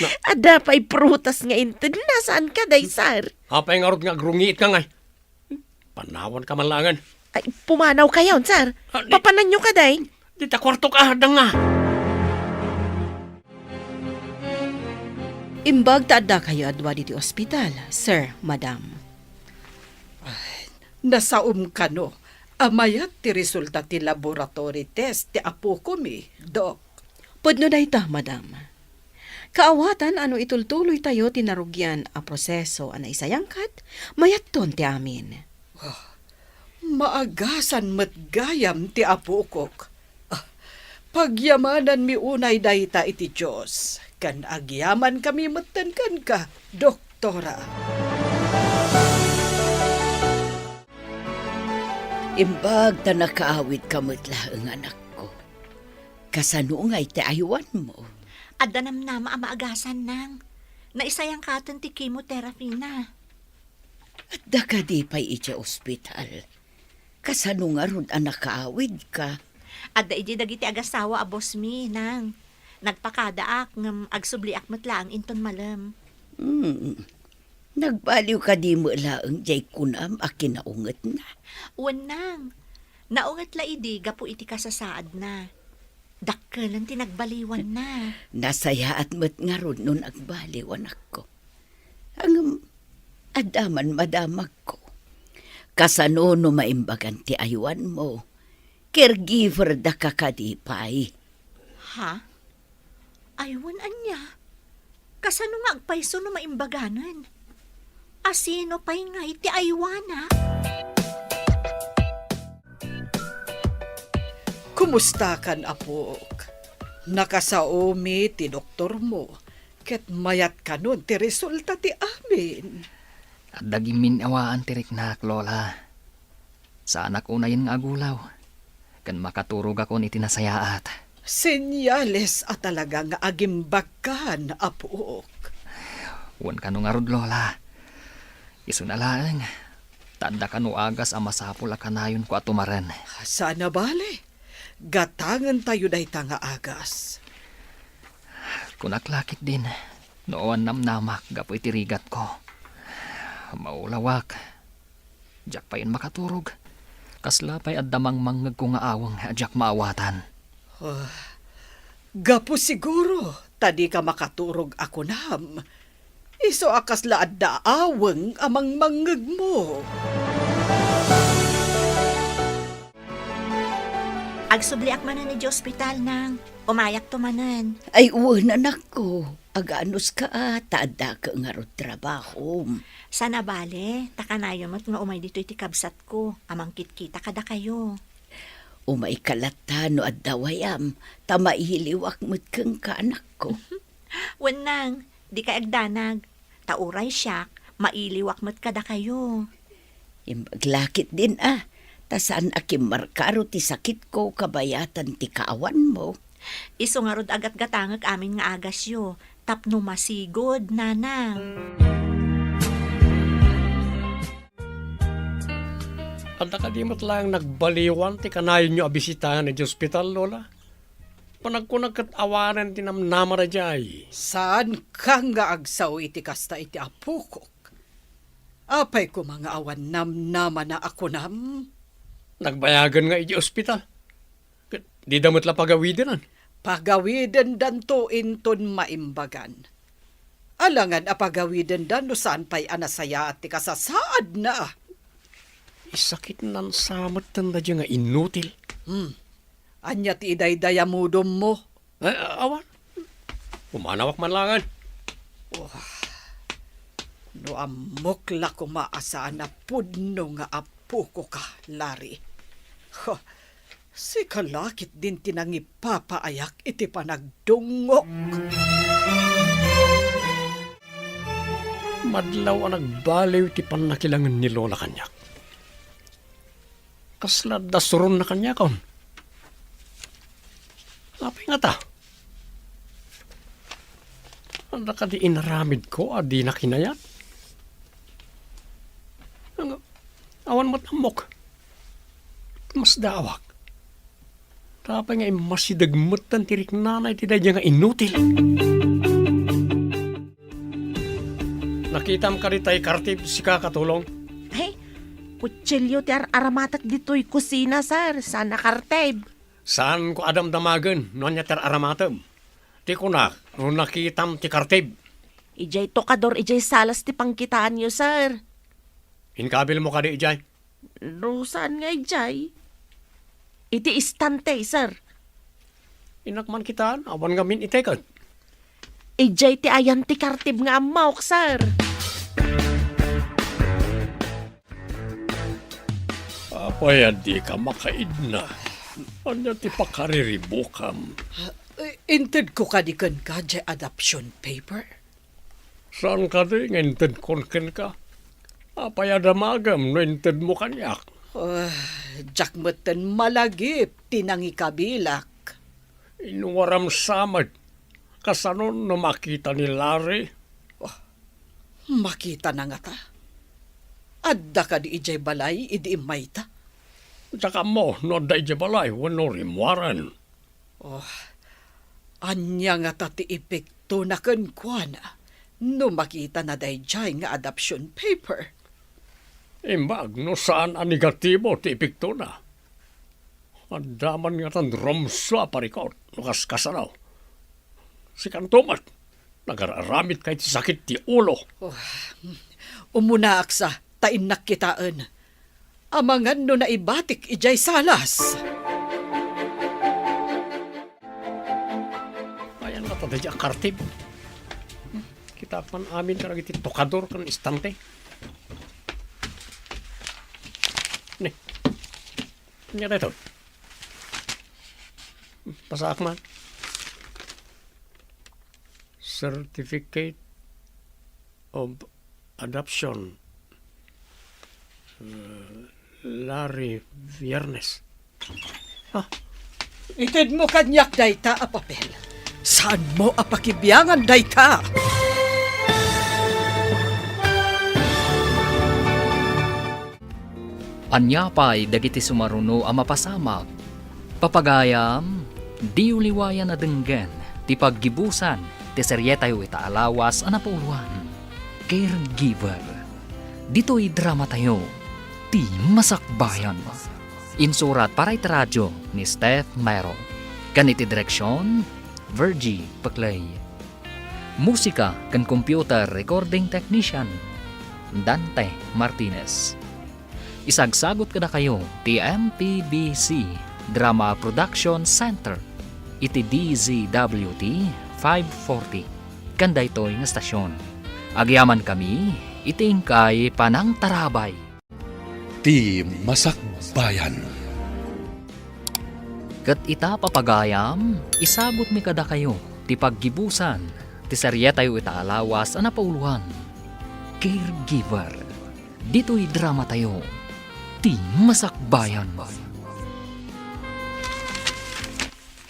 Na- Adda pay prutas nga intedna, saan kadi, sir? Apay ngarud nga agrungiit ka ngay? Panawan ka man laengen. Ay, pumanaw kayo, sir. Ah, di- Papananyo kadi? Dita kuartok, adda nga. Imbag ta adda kayo a dua ditoy ospital, sir, madam. Ay, nasaom kano a mayat ti resulta ti laboratory test ti apokomi, Dok. Pudno dayta, madam. Kaawatan a no itultuloytayo ti narugian a proseso a naisayangkat, mayatton ti amin. Ah, maagasan met gayam ti apokok. Ah, pagyamananmi unay dayta iti Dios, ken agyamankami metten kenka, Doktora. Imbag ta nakaawidka met laeng, anakko. Kasano ngay ti aywanmo? Adda namnama a maagasan, nang. Naisayangkaten ti chemotherapy na. Adda kadi pay idiay ospital? Kasano ngarud a nakaawidka? Adda idi dagiti agasawa a boss mi, nang. Nagpakadaak ngem agsubliak met laeng inton malem. Hmm. Nagbaliw kadi met laeng diay kunam a kinaungetna? Wen, nang. Naunget la idi gapu iti kasasaadna. Dakkelen ti nagbaliwanna. Nasayaat met ngarud no nagbaliw, anakko. Ngem, adda man madamagko. Kasano no maimbagan ti aywanmo? Caregiver daka kadi pay? Ha? Aywan ania? Kasano nga agpayso no maimbaganen? A sino pay ngay ti aywana? Kumustakan, apok? Nakasaomi ti doktormo, ket mayat kanon ti resulta ti amin. Adda gimminnawaan ti riknak, Lola. Saanak unayen nga agulaw, ken makaturogakon iti nasayaat. Senyales a talaga nga agimbagkan, apok. Wen kano ngarud, Lola. Isuna laeng, ta adda kano agas a masapul a kanayonko a tumaren. Saan a bale. Gatangentayo dayta nga agas. Kunak la ketdin, no awan namnamak gapu iti rigatko. Maulawak. Diak payen makaturog. Kasla pay adda mangmangngegko nga aweng a diak maawatan. Ah, gapu siguro ta dika makaturog a kunam. Isu a kasla adda aweng a mangmangngegmo. Agsubliak manen idiay ospital, nang. Umayakto manen. Ay, wen, anakko. Aganuska a, ta addaka ngarud trabahom. Saan a bale, ta kanayon met nga umay ditoy ti kabsatko a mangkitkita kadakayo. Umayka latta no adda wayam, ta mailiwak met kenka, anakko. Wen, nang, dikay agdanag. Ta uray siak, mailiwak met kadakayo. Imbag la ketdin a, ta saan a kimmarkaro ti sakitko kabayatan ti kaawanmo. Isu ngarud a gatgatangek amin nga agasyo, tapno masigud, nanang. Adda kadi met laeng nagbaliwan ti kanayonyo a bisitaen idiay ospital, Lola? Panagkunak ket awanen ti namnamada jay. Saanka nga agsao iti kasta iti apokok. Apay koma nga awan namnamana a kunam? Nagbayagen nga idiay ospital. Ket dida met la pagawidenen. Pagawidendanto inton maimbagan. Alangan a pagawidenda no saan pay a nasayaat ti kasasaadna. Isakitnan sa metten daydiay nga inutil. Hmm. Ania ti idaydayamudonmo? Eh, awan. Pumanawak man laengen. Wah, no ammok la koma a saan a pudno nga apokoka, Larry. Huh, sika la ketdin ti nangipapaayak iti panagdungngok. Madlaw a nagbaliw ti pannakilangen ni Lola kaniak. Kasla adda suronna kaniakon. Apay ngata? Adda kadi inaramidko a dina kinayat? Ang-, awan met ammok. Masdaawak. Apay nga immasideg metten ti riknana iti daydiay nga inutil? Nakitam kadi tay kartib, sika, Katulong? Ay, kutsilio ti ar-aramatek ditoy kusina, sir. Saan a kartib. Saanko a damdamagen no ania ti ar-aramatem. Ti kunak, no nakitam ti kartib. Idiay tokador, idiay salas ti pangkitaanyo, sir. Inkabilmo kadi idiay? No saan nga idiay? Iti istante, sir. Innak man kitaan, awan ngamin iteket. Idiay ti ayan ti kartib nga ammok, sir. Apay a dika makaidna? Ania ti pakariribukam? Eh, intedko kadi kenka diay adoption paper? Saan kadi nga intedkon kenka? Apay a damagem no intedmo kaniak? Ah, diak metten malagip ti nangikabilak. Inwaram sa met. Kasano no makita ni Larry? Oh, makitana ngata? Adda kadi idiay balay idi immayta? Diak ammo no adda idiay balay wenno rimmuaren. Oh, ania ngata ti epektona kenkuana no makitana daydiay nga adoption paper? Imbag no saan a negatibo ti epektona. Adda man ngatan rumsua a parikut no kaskasano. Sikanto met, nagar-aramidka iti sakit ti ulo. Oh, umunaak sa, ta innak kitaen. Amangan no naibatik idiay salas. Ayan nga, tadadya a kartib. Kita man amin karagiti tokador kan istante. Ni. Ania daytoy? Basaak man. Certificate of Adoption. Uh, Larry Viernes. Ah, itedmo kaniak dayta a papel. Saanmo a pakibiangan dayta? Ania pay dagiti sumaruno a mapasamak? Papagayam, diyo liwayan a denggen ti paggibusan ti serietayo ita a lawas a napauluan, Caregiver. Ditoy dramatayo, Ti Masakbayan. Insurat para iti radio ni Steph Mero, ken iti direksion, Virgie Peclay. Musika ken computer recording technician, Dante Martinez. Isagsagut kadakayo ti M P B C Drama Production Center iti D Z W T five forty ken daytoy nga stasyon. Agyamankami iti inkay panangtarabay. Ti Masakbayan. Ket ita, papagayam, isagutmi kadakayo ti paggibusan ti serietayo ita a lawas a napauluan, Caregiver. Ditoy dramatayo, Ti Masakbayan.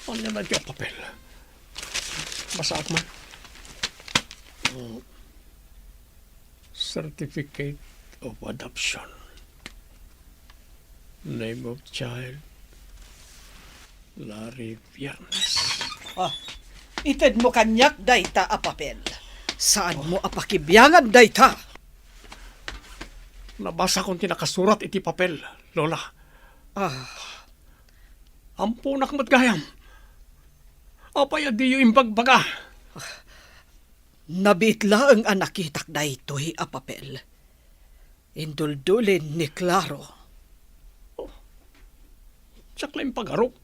Ania daytoy a papel? Basaak man. Mm. Certificate of adoption. Name of child, Larry Viernes. Ah, itedmo kaniak dayta a papel. Saanmo a pakibiangan dayta. Nabasakon ti nakasurat iti papel, Lola. Ah. Amponak met gayam. Apay a diyo imbagbaga? Nabiit laeng a nakitak daytoy a papel. Induldulin ni Claro. Oh, diak la impagarup.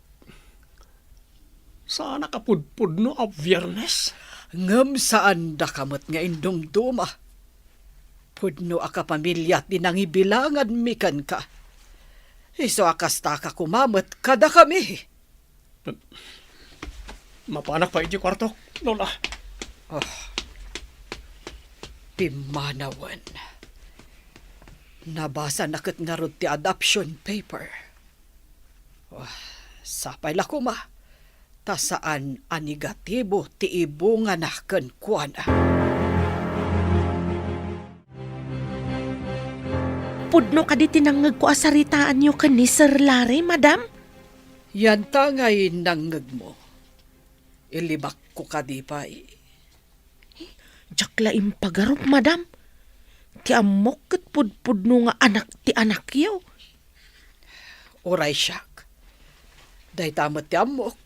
Saanak a pudpudno a Biernes? Ngem saandaka met nga indumduma. Pudno a kapamilya ti nangibilanganmi kenka. Isu a kastaka koma met kadakami. Mapanak pay iti kuartok, Lola. Ah. Pimmanawen. Nabasana ket ngarud ti adoption paper. Ah, sapay la koma, ta saan a negatibo ti ibungana kenkuana. Pudno kadi ti nangngegko a saritaanyo ken ni Sir Larry, madam? Yanta ngay nangngegmo. Ilibakko kadi pay? Diak la impagarup, madam. Ti ammok ket pudpudno nga anak ti anakyo. Uray siak. Dayta met ti ammok.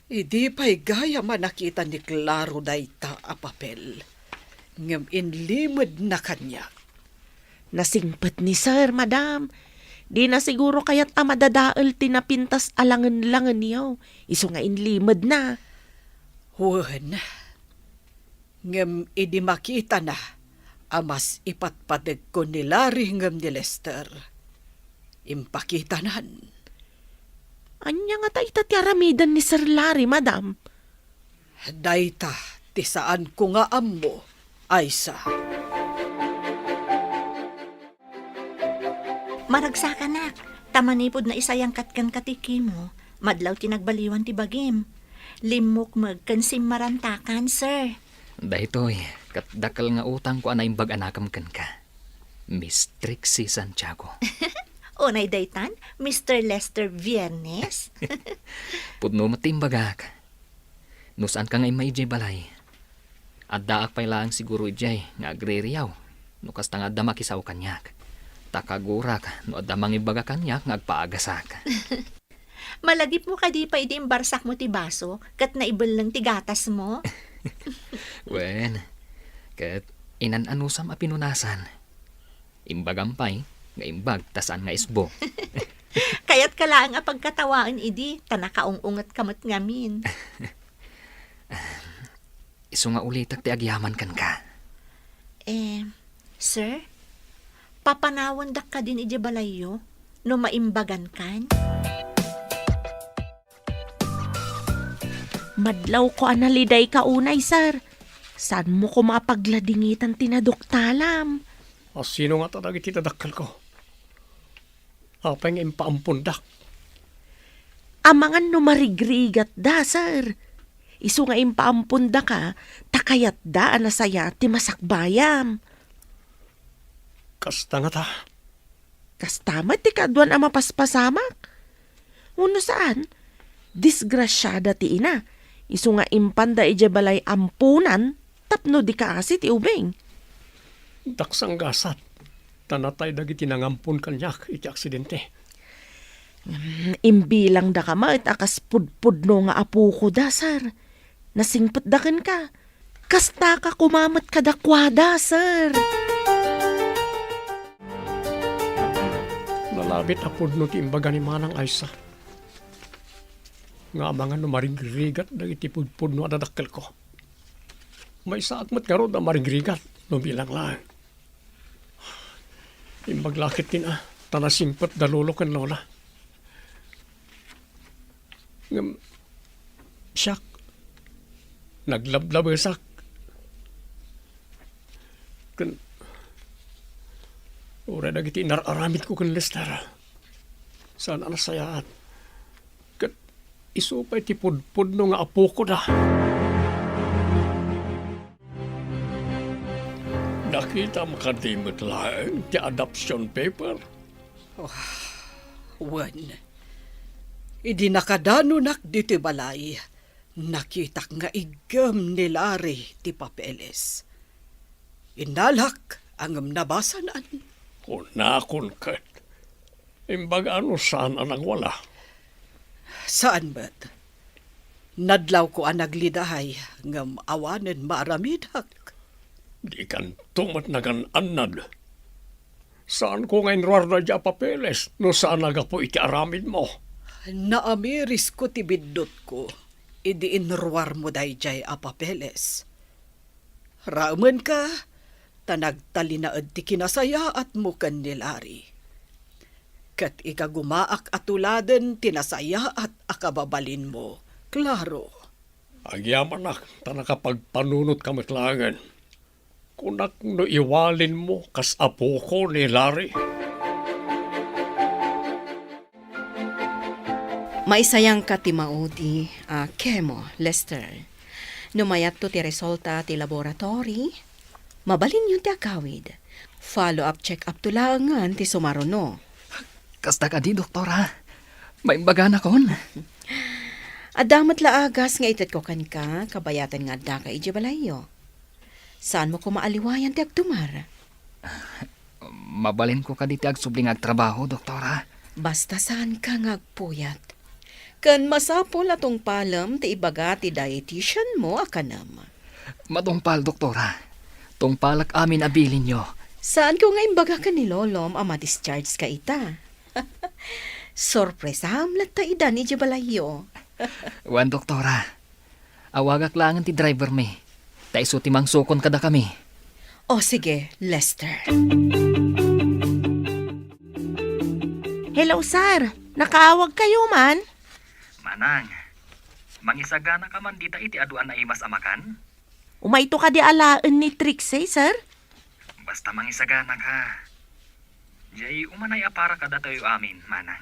Idi pay gayam a nakita ni Claro dayta a papel, ngem inlimedna kaniak. Nasingpet ni Sir, madam. Dina siguro kayat a madadael ti napintas a langenlangenyo, isu nga inlimedna. Wen, ngem idi makitana a mas ipatpategko ni Larry ngem ni Lester, impakitanan. Ania ngata ita ti aramiden ni Sir Larry, madam? Dayta ti saanko nga ammo, Aisa. Maragsakanak, ta manipud naisayangkat kenka ti chemo, madlaw ti nagbaliwan ti bagim. Limmukmeg ken simmarantakan, sir. Daytoy, ket dakkel nga utangko a naimbag a nakem kenka, Miss Trixie Santiago. Unay daytan, Mister Lester Viernes? Pudno met ti imbagak. No saanka nga immay idiay balay, addaak pay laeng siguro idiay nga agririyaw no kasta nga adda makisao kaniak. Ta kagurak no adda mangibaga kaniak nga agpaagasak. Malagipmo kadi pay idi imbarsakmo ti baso ket naibelleng ti gatasmo? Wen, ket inan-anusam a pinunasan. Imbagam pay nga imbag ta saan nga isbo. Kayatka laeng a pagkatawaen idi ta nakaung-ungetka met ngamin. Isu nga ulitek ti agyaman kenka. Eh, sir, papanawandak kadin idiay balayyo no maimbagankan? Madlawko a nalidayka unay, sir. Saanmo koma a pagladingitan ti naduktalam? A sino ngata dagiti nadakkelko? Apay nga impaampondak? Amangan no marigrigatda, sir. Isu nga impaampondaka, ta kayatda a nasayaat ti masakbayam. Kasta ngata? Kasta met ti kaaduan a mapaspasamak. Wenno saan, disgrasiada ti ina, isu nga impanda idiay balay amponan tapno di kaasi ti ubing. Daksanggasat, ta natay dagiti nangampon kaniak iti aksidente. Mm, imbilangdaka met a kas pudpudno nga apokoda, sir. Nasingpetda kenka. Kastaka koma met kadakuada, sir. Nalabit a pudno ti imbaga ni Manang Aisa. Nga amangan no marigrigat dagiti pudpudno a dadakkelko. Maysaak met ngarud a marigrigat no bilang laeng. Imbag la ketdin a, ta nasingpet da lolo ken lola. Ngem siak, naglablabesak. Ken uray dagiti inar-aramidko ken Lester, saan a nasayaat. Ket isu pay ti pudpudno nga apokoda. Nakitam kadi met laeng ti adoption paper? Oh, wen. Idi nakadanonak ditoy balay, Nakitak nga iggem ni Larry ti papeles. Innalak, ngem nabasanan. Kunakon ket, imbaga no saan a nagwala. Saan met. Nadlawko a nagliday, ngem awanen maaramidak. Dikanto met nagan-annad. Saanko nga inruar daydiay a papeles no saan a gapu iti aramidmo. Naamirisko ti biddutko idi inruarmo daydiay a papeles. Raemenka, ta nagtalinaed ti kinasayaatmo ken ni Larry. Ket igagumaak a tuladen ti nasayaat a kababalinmo, Claro. Agyamanak ta nakapagpanunotka met laengen. Kunak no iwalinmo kas apoko ni Larry. Maisayangka ti maudi a chemo, Lester. No mayatto ti resulta ti laboratory, mabalinyon ti agawid. Follow-up check-up to laengen ti sumaruno. Kasta kadi, doktora? Maimbaganakon? Adda met la agas nga itedko kenka, kabayatan nga addaka idiay balayyo. Saanmo koma aliwayan ti agtumar? Mabalinko kadi ti agsubli nga agtrabaho, doktora? Basta saanka nga agpuyat. Ken masapul a tungpalem ti ibaga ti dietitian mo a kanem. Matungpal, doktora. Tungpalak amin a bilinyo. Saanko nga imbaga ken ni Lolom a ma-discharge ka ita. Sorpresam latta idan idiay balayyo. Wen, doktora. Awagak laengen ti driver mi. Ta isu ti mangsukon kadakami. O sige, Lester. Hello, sir. Nakaawagkayo man? Manang, mangisaganaka man dita iti adu a naimas a makan? Umayto kadi alaen ni Trixie, sir? Basta mangisaganaka. Jay, umanay a para kadatayo amin, Manang.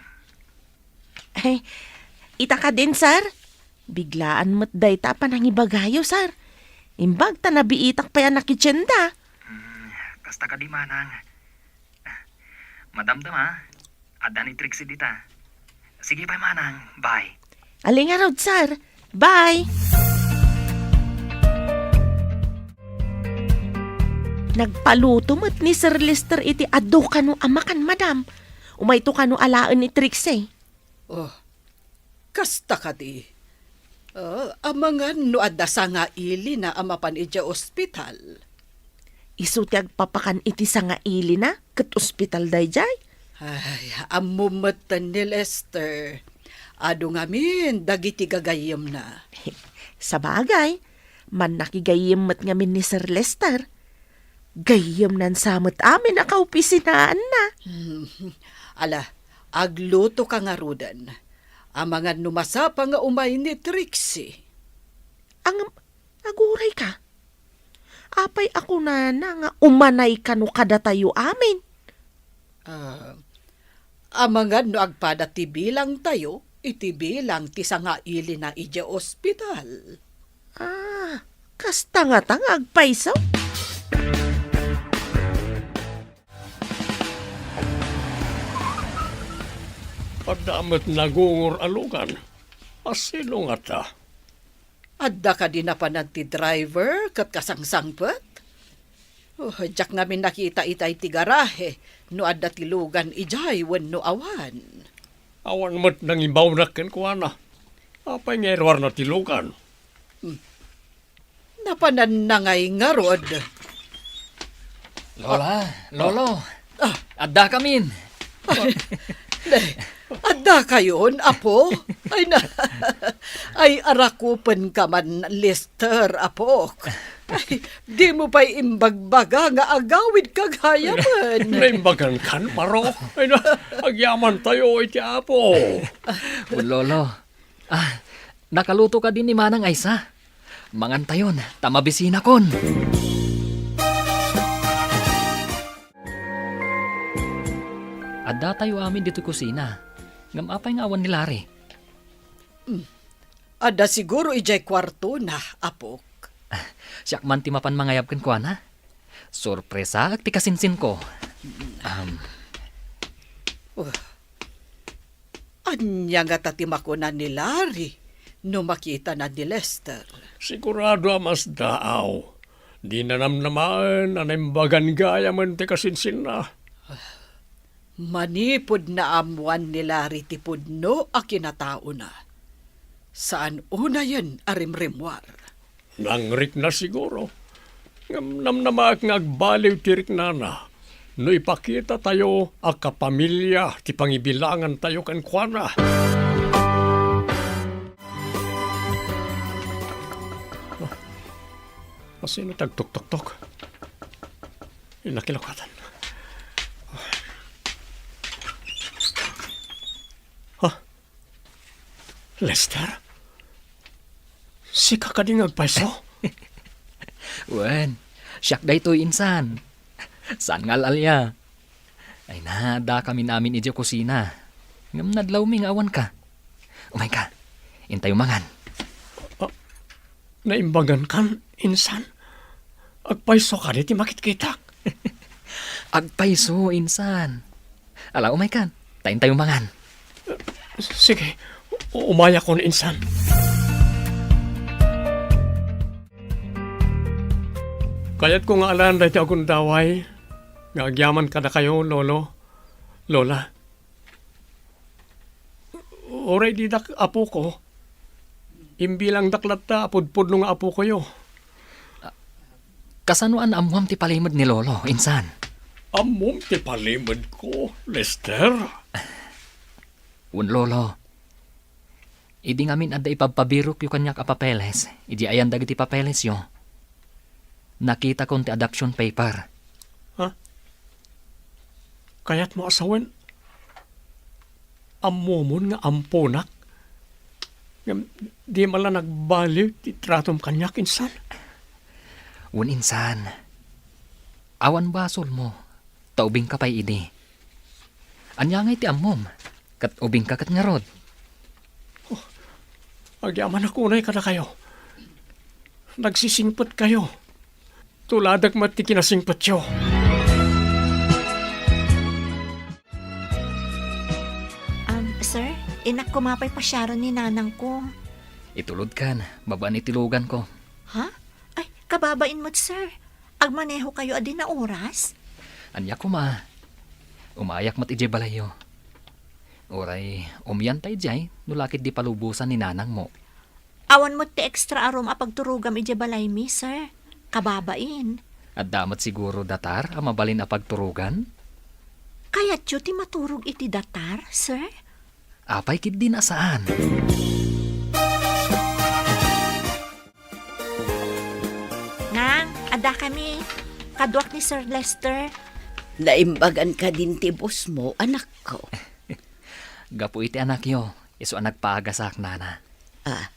Eh, ita kadin, sir? Biglaan met dayta a panangibagayo, sir. Imbag ta nabiitak pay a nakitienda. Hmm, kasta kadi, Manang. Madamdama, adda ni Trixie dita. Sige pay, Manang. Bye. Ali ngarud, sir. Bye. Nagpaluto met ni Sir Lester iti adu kano a makan, madam. Umayto kano alaen ni Trixie. Oh, kasta kadi. Ah, amangan no adda sangailina a mapan idiay ospital. Isu ti agpapakan iti sangailina ket ospital daydiay? Ay, ammom metten ni Lester. Adu ngamin dagiti gagayyemna. Sabagay, mannakigayyem met ngamin ni Sir Lester. Gayyemnan sa met amin a kaopisinaanna. Hmm. Ala, agluto ka ngaruden. Amangan no masapa nga umay ni Trixie. Ang, aguray ka. Apay a kunana nga umanay kano kadatayo amin? Ah, amangan no agpada ti bilangtayo iti bilang ti sangailina idiay ospital. Ah, kasta ngata nga agpayso? Adda met nagungor a lugan. A sino ngata? Adda kadi napanan ti driver ket kasangsangpet? Oh, diak ngamin nakita itay ti garahe no adda ti lugan idiay wenno awan. Awan met nangibawnak kenkuana. Apay nga iruarna ti lugan? Hmm. Napananna ngay ngarud. Lola, Lolo, Ah. Addakamin. Ay, ne, adda kayon, apo? Ay, na, ay, arakupen ka man, Lester, apok. Ay, di mo pa'y imbagbaga nga agawid ka gayamen. Naimbagan kan, Maro? Ay, na, agyaman tayo iti apo. Lolo, ah, nakaluto kadi ni Manang Aysa. Mangantayon, ta mabisinakon. Addatayo amin ditoy kusina. Ngem apay nga awan ni Larry? Hmm. Adda siguro idiay kuartona, apok. Siak man ti mapan mangayab kenkuana. Sorpresaak ti kasinsinko. Am. Uh. Ania ngata ti makuna ni Larry no makitana ni Lester. Sigurado a masdaaw. Dina namnamaen a naimbagan gayamen ti kasinsinna. Manipud naammoan ni Larry ti pudno a kinataona, saan unayen a rimrimmuar. Nangrikna siguro. Ngem namnamaek nga agbaliw ti riknana no ipakitatayo a kapamilya ti pangibilangantayo kenkuana. Ah, sino ti agtuktoktok? Nakilokatan. Ah, Lester? Sika kadi nga agpayso? Wen, siak daytoy, insan. Saan nga al-alia? Ay na, addakamin amin idiay kusina. Ngem nadlawmi nga awanka. Umayka, intayo mangan. Ah, naimbagankan, insan? Agpayso kadi ti makitkitak? Agpayso, insan. Ala, umaykan. Ta intayo mangan. Sige, u-, umayakon, insan. Kayatko nga alaen daytoy a gundaway nga agyaman kadakayo, Lolo, Lola. Uray didak apoko, imbilangdak latta a pudpudno nga apokoyo. Kasano a naammoam ti palimed ni Lolo, insan? Ammom ti palimedko, Lester? Wen, Lolo. Idi ngamin adda ipabpabirokyo kaniak a papeles, idi ayan dagiti papelesyo, nakitakon ti adoption paper. Ha? Kayatmo a sawen? Ammomon nga amponak? Ngem di man la nagbaliw ti tratom kaniak, insan? Wen, insan. Awan basolmo, ta ubingka pay idi. Ania ngay ti ammom? Ket ubingka ket ngarud? Oh, agyamanak unay kadakayo. Nagsisingpetkayo. Tuladak met ti kinasingpetyo. Um, sir, innak koma pay pasiaren ni nanangko. Itulodkan, babaen iti luganko. Ha? Ay, kababain met, sir. Agmanehokayo a di naoras? Ania koma? Umayak met idiay balayyo. Uray, umyanta idiay, no la ket di palubosan ni nanangmo. Awan met ti extra a room a pagturogam idiay balaymi, sir. Kababain. Adda met siguro datar a mabalin a pagturogan? Kayatyo ti maturog iti datar, sir? Apay ketdin a saan? Nang, addakami. Kaduak ni Sir Lester. Naimbagan kadin ti bossmo, anakko? Gapu iti anakyo, isu a nagpaagasak, nana. Ah,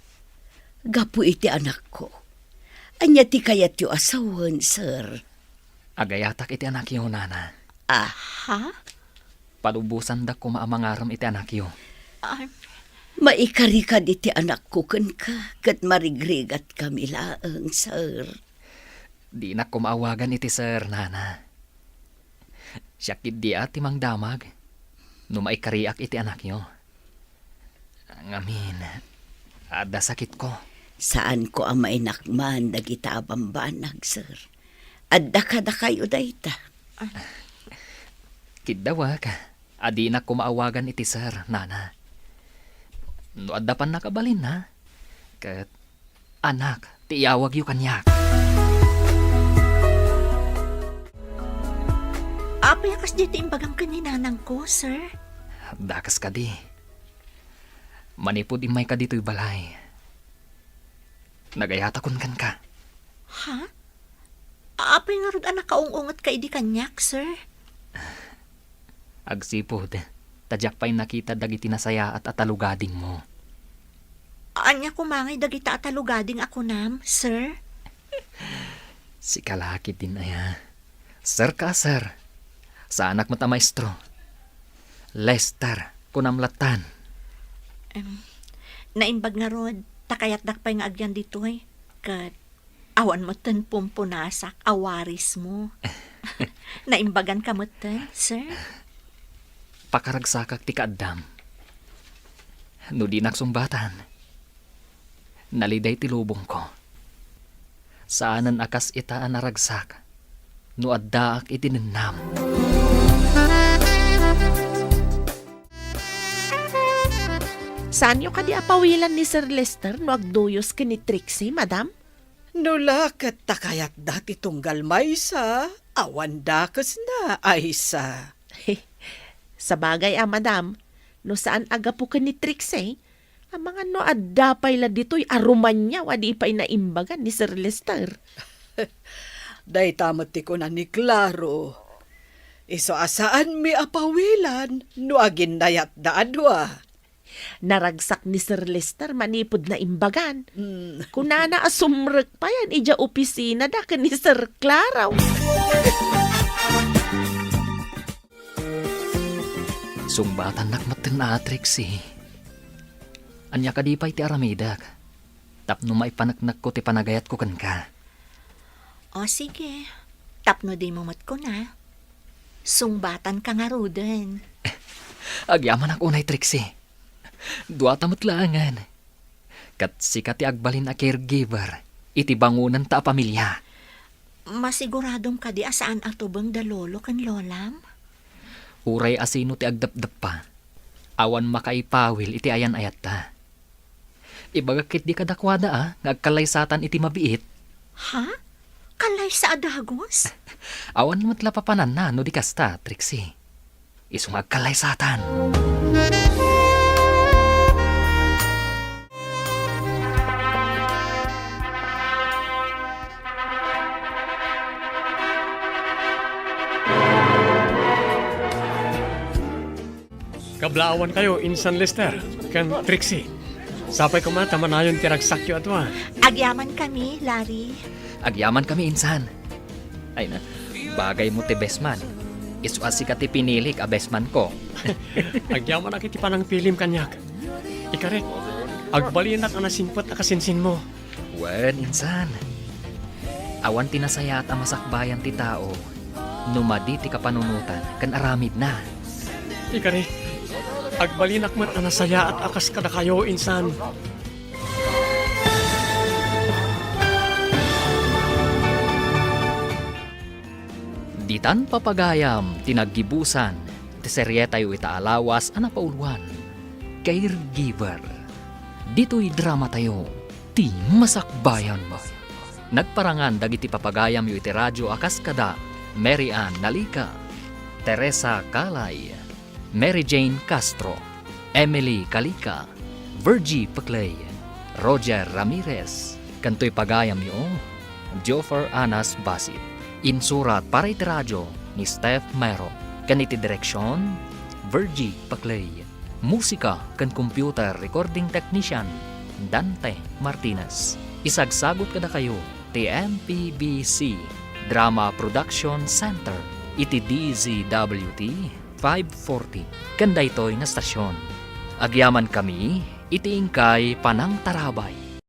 gapu iti anakko. Ania ti kayatyo a sawen, sir? Agayatak iti anakyo, nana. Ah? Ha? Palubosandak koma a mangarem iti anakyo. Ah. Maikari kadi ti anakko kenka, ket marigrigatkami laeng, sir. Dinak koma awagan iti sir, nana. Siak ketdi a ti mangdamag no maikariak iti anakyo. Ngamin, adda sakitko. Saanko a mainakman dagita a bambanag, sir. Adda kadakayo dayta. Kiddawak a dinak koma awagan iti sir, nana. No adda pannakabalinna, ket anak ti iyawagyo kaniak. Apay a kasdiay ti imbagam ken ni nanangko, sir? Dakes kadi. Manipud immayka ditoy balay, nagayatakon kenka. Ha? Apay ngarud a nakaung-ungetka idi kaniak, sir? Agsipud ta diak pay nakita dagiti nasayaat a talugadingmo. Ania koma ngay dagita a talugading a kunam, sir? Sika la ketdin aya. Sir ka a sir. Saanak met a maestro. Lester, kunam lattan. Em, naimbag ngarud, ta kayatdak pay nga agyan ditoy. Ket awan metten pumpunasak a warismo. Naimbaganka metten, sir? Pakaragsakak ti kaaddam. No dinak sungbatan, Naliday ti lubongko. Saanen a kas ita a naragsak no addaak iti nennam. Saanyo kadi a pawilan ni Sir Lester no agduyos ken ni Trixie, madam? No la ket ta kayatda ti tunggal maysa, awan dakesna, Aisa. Sabagay a, madam, no saan a gapu ken ni Trixie, amangan no adda pay la ditoy a rumaniaw a di pay naimbagan ni Sir Lester. Dayta met ti kuna ni Claro. Isu a saanmi a pawilan no aginnayatda a dua. Naragsak ni Sir Lester manipud naimbagan. Mm. Kunana a sumrek payen idiay opisinada ken ni Sir Claro. Sungbatannak metten a, Trixie. Ania kadi pay ti aramidek tapno maipaneknekko ti panagayatko kenka? O sige, tapno dimo met kuna, sungbatanka ngaruden. Agyamanak unay, Trixie. Duata met laengen. Ket sika ti agbalin a caregiver iti bangonanta a pamilia. Masiguradom kadi a saan a tubeng da lolo ken lolam? Uray a sino ti agdepdeppa, awan makaipawil iti ayan-ayatta. Ibagak ketdi kadakuada a nga agkallaysatan iti mabiit. Ha? Kallaysa a dagus? Awan met la papananna no di kasta, Trixie. Isu nga agkallaysatan. Kablaawankayo insan, Lester ken Trixie. Sapay koma ta manayon ti ragsakyo a dua. Agyamankami, Larry. Agyamankami, insan. Ay na, bagaymo ti best man. Isu a sika ti pinilik a best man ko. Agyamanak iti panangpilim kaniak. Ikarik, agbalinak a nasingpet a kasinsinmo. Wen, insan. Awan ti nasayaat a masakbayan ti tao no madi ti kapanunotan ken aramidna. Ikarik, agbalinak met a nasayaat a kas kadakayo, insan. Ditan papagayam ti naggibusan ti serietayo ita a lawas a napauloan, Caregiver. Ditoy dramatayo, ti masakbayan. Nagparangan dagiti papagayamyo iti radio a kas kada Mary Ann Nalica, Teresa Calay, Mary Jane Castro, Emily Calica, Virgie Peclay, Roger Ramirez, ken toy pagayamyo, Joffer Anas Basit. Insurat para iti radio ni Steph Mero, ken iti direksion, Virgie Peclay. Musika ken computer recording technician, Dante Martinez. Isagsagut kadakayo ti M P B C Drama Production Center iti D Z W T five forty ken daytoy nga stasyon. Agyamankami iti inkay panangtarabay.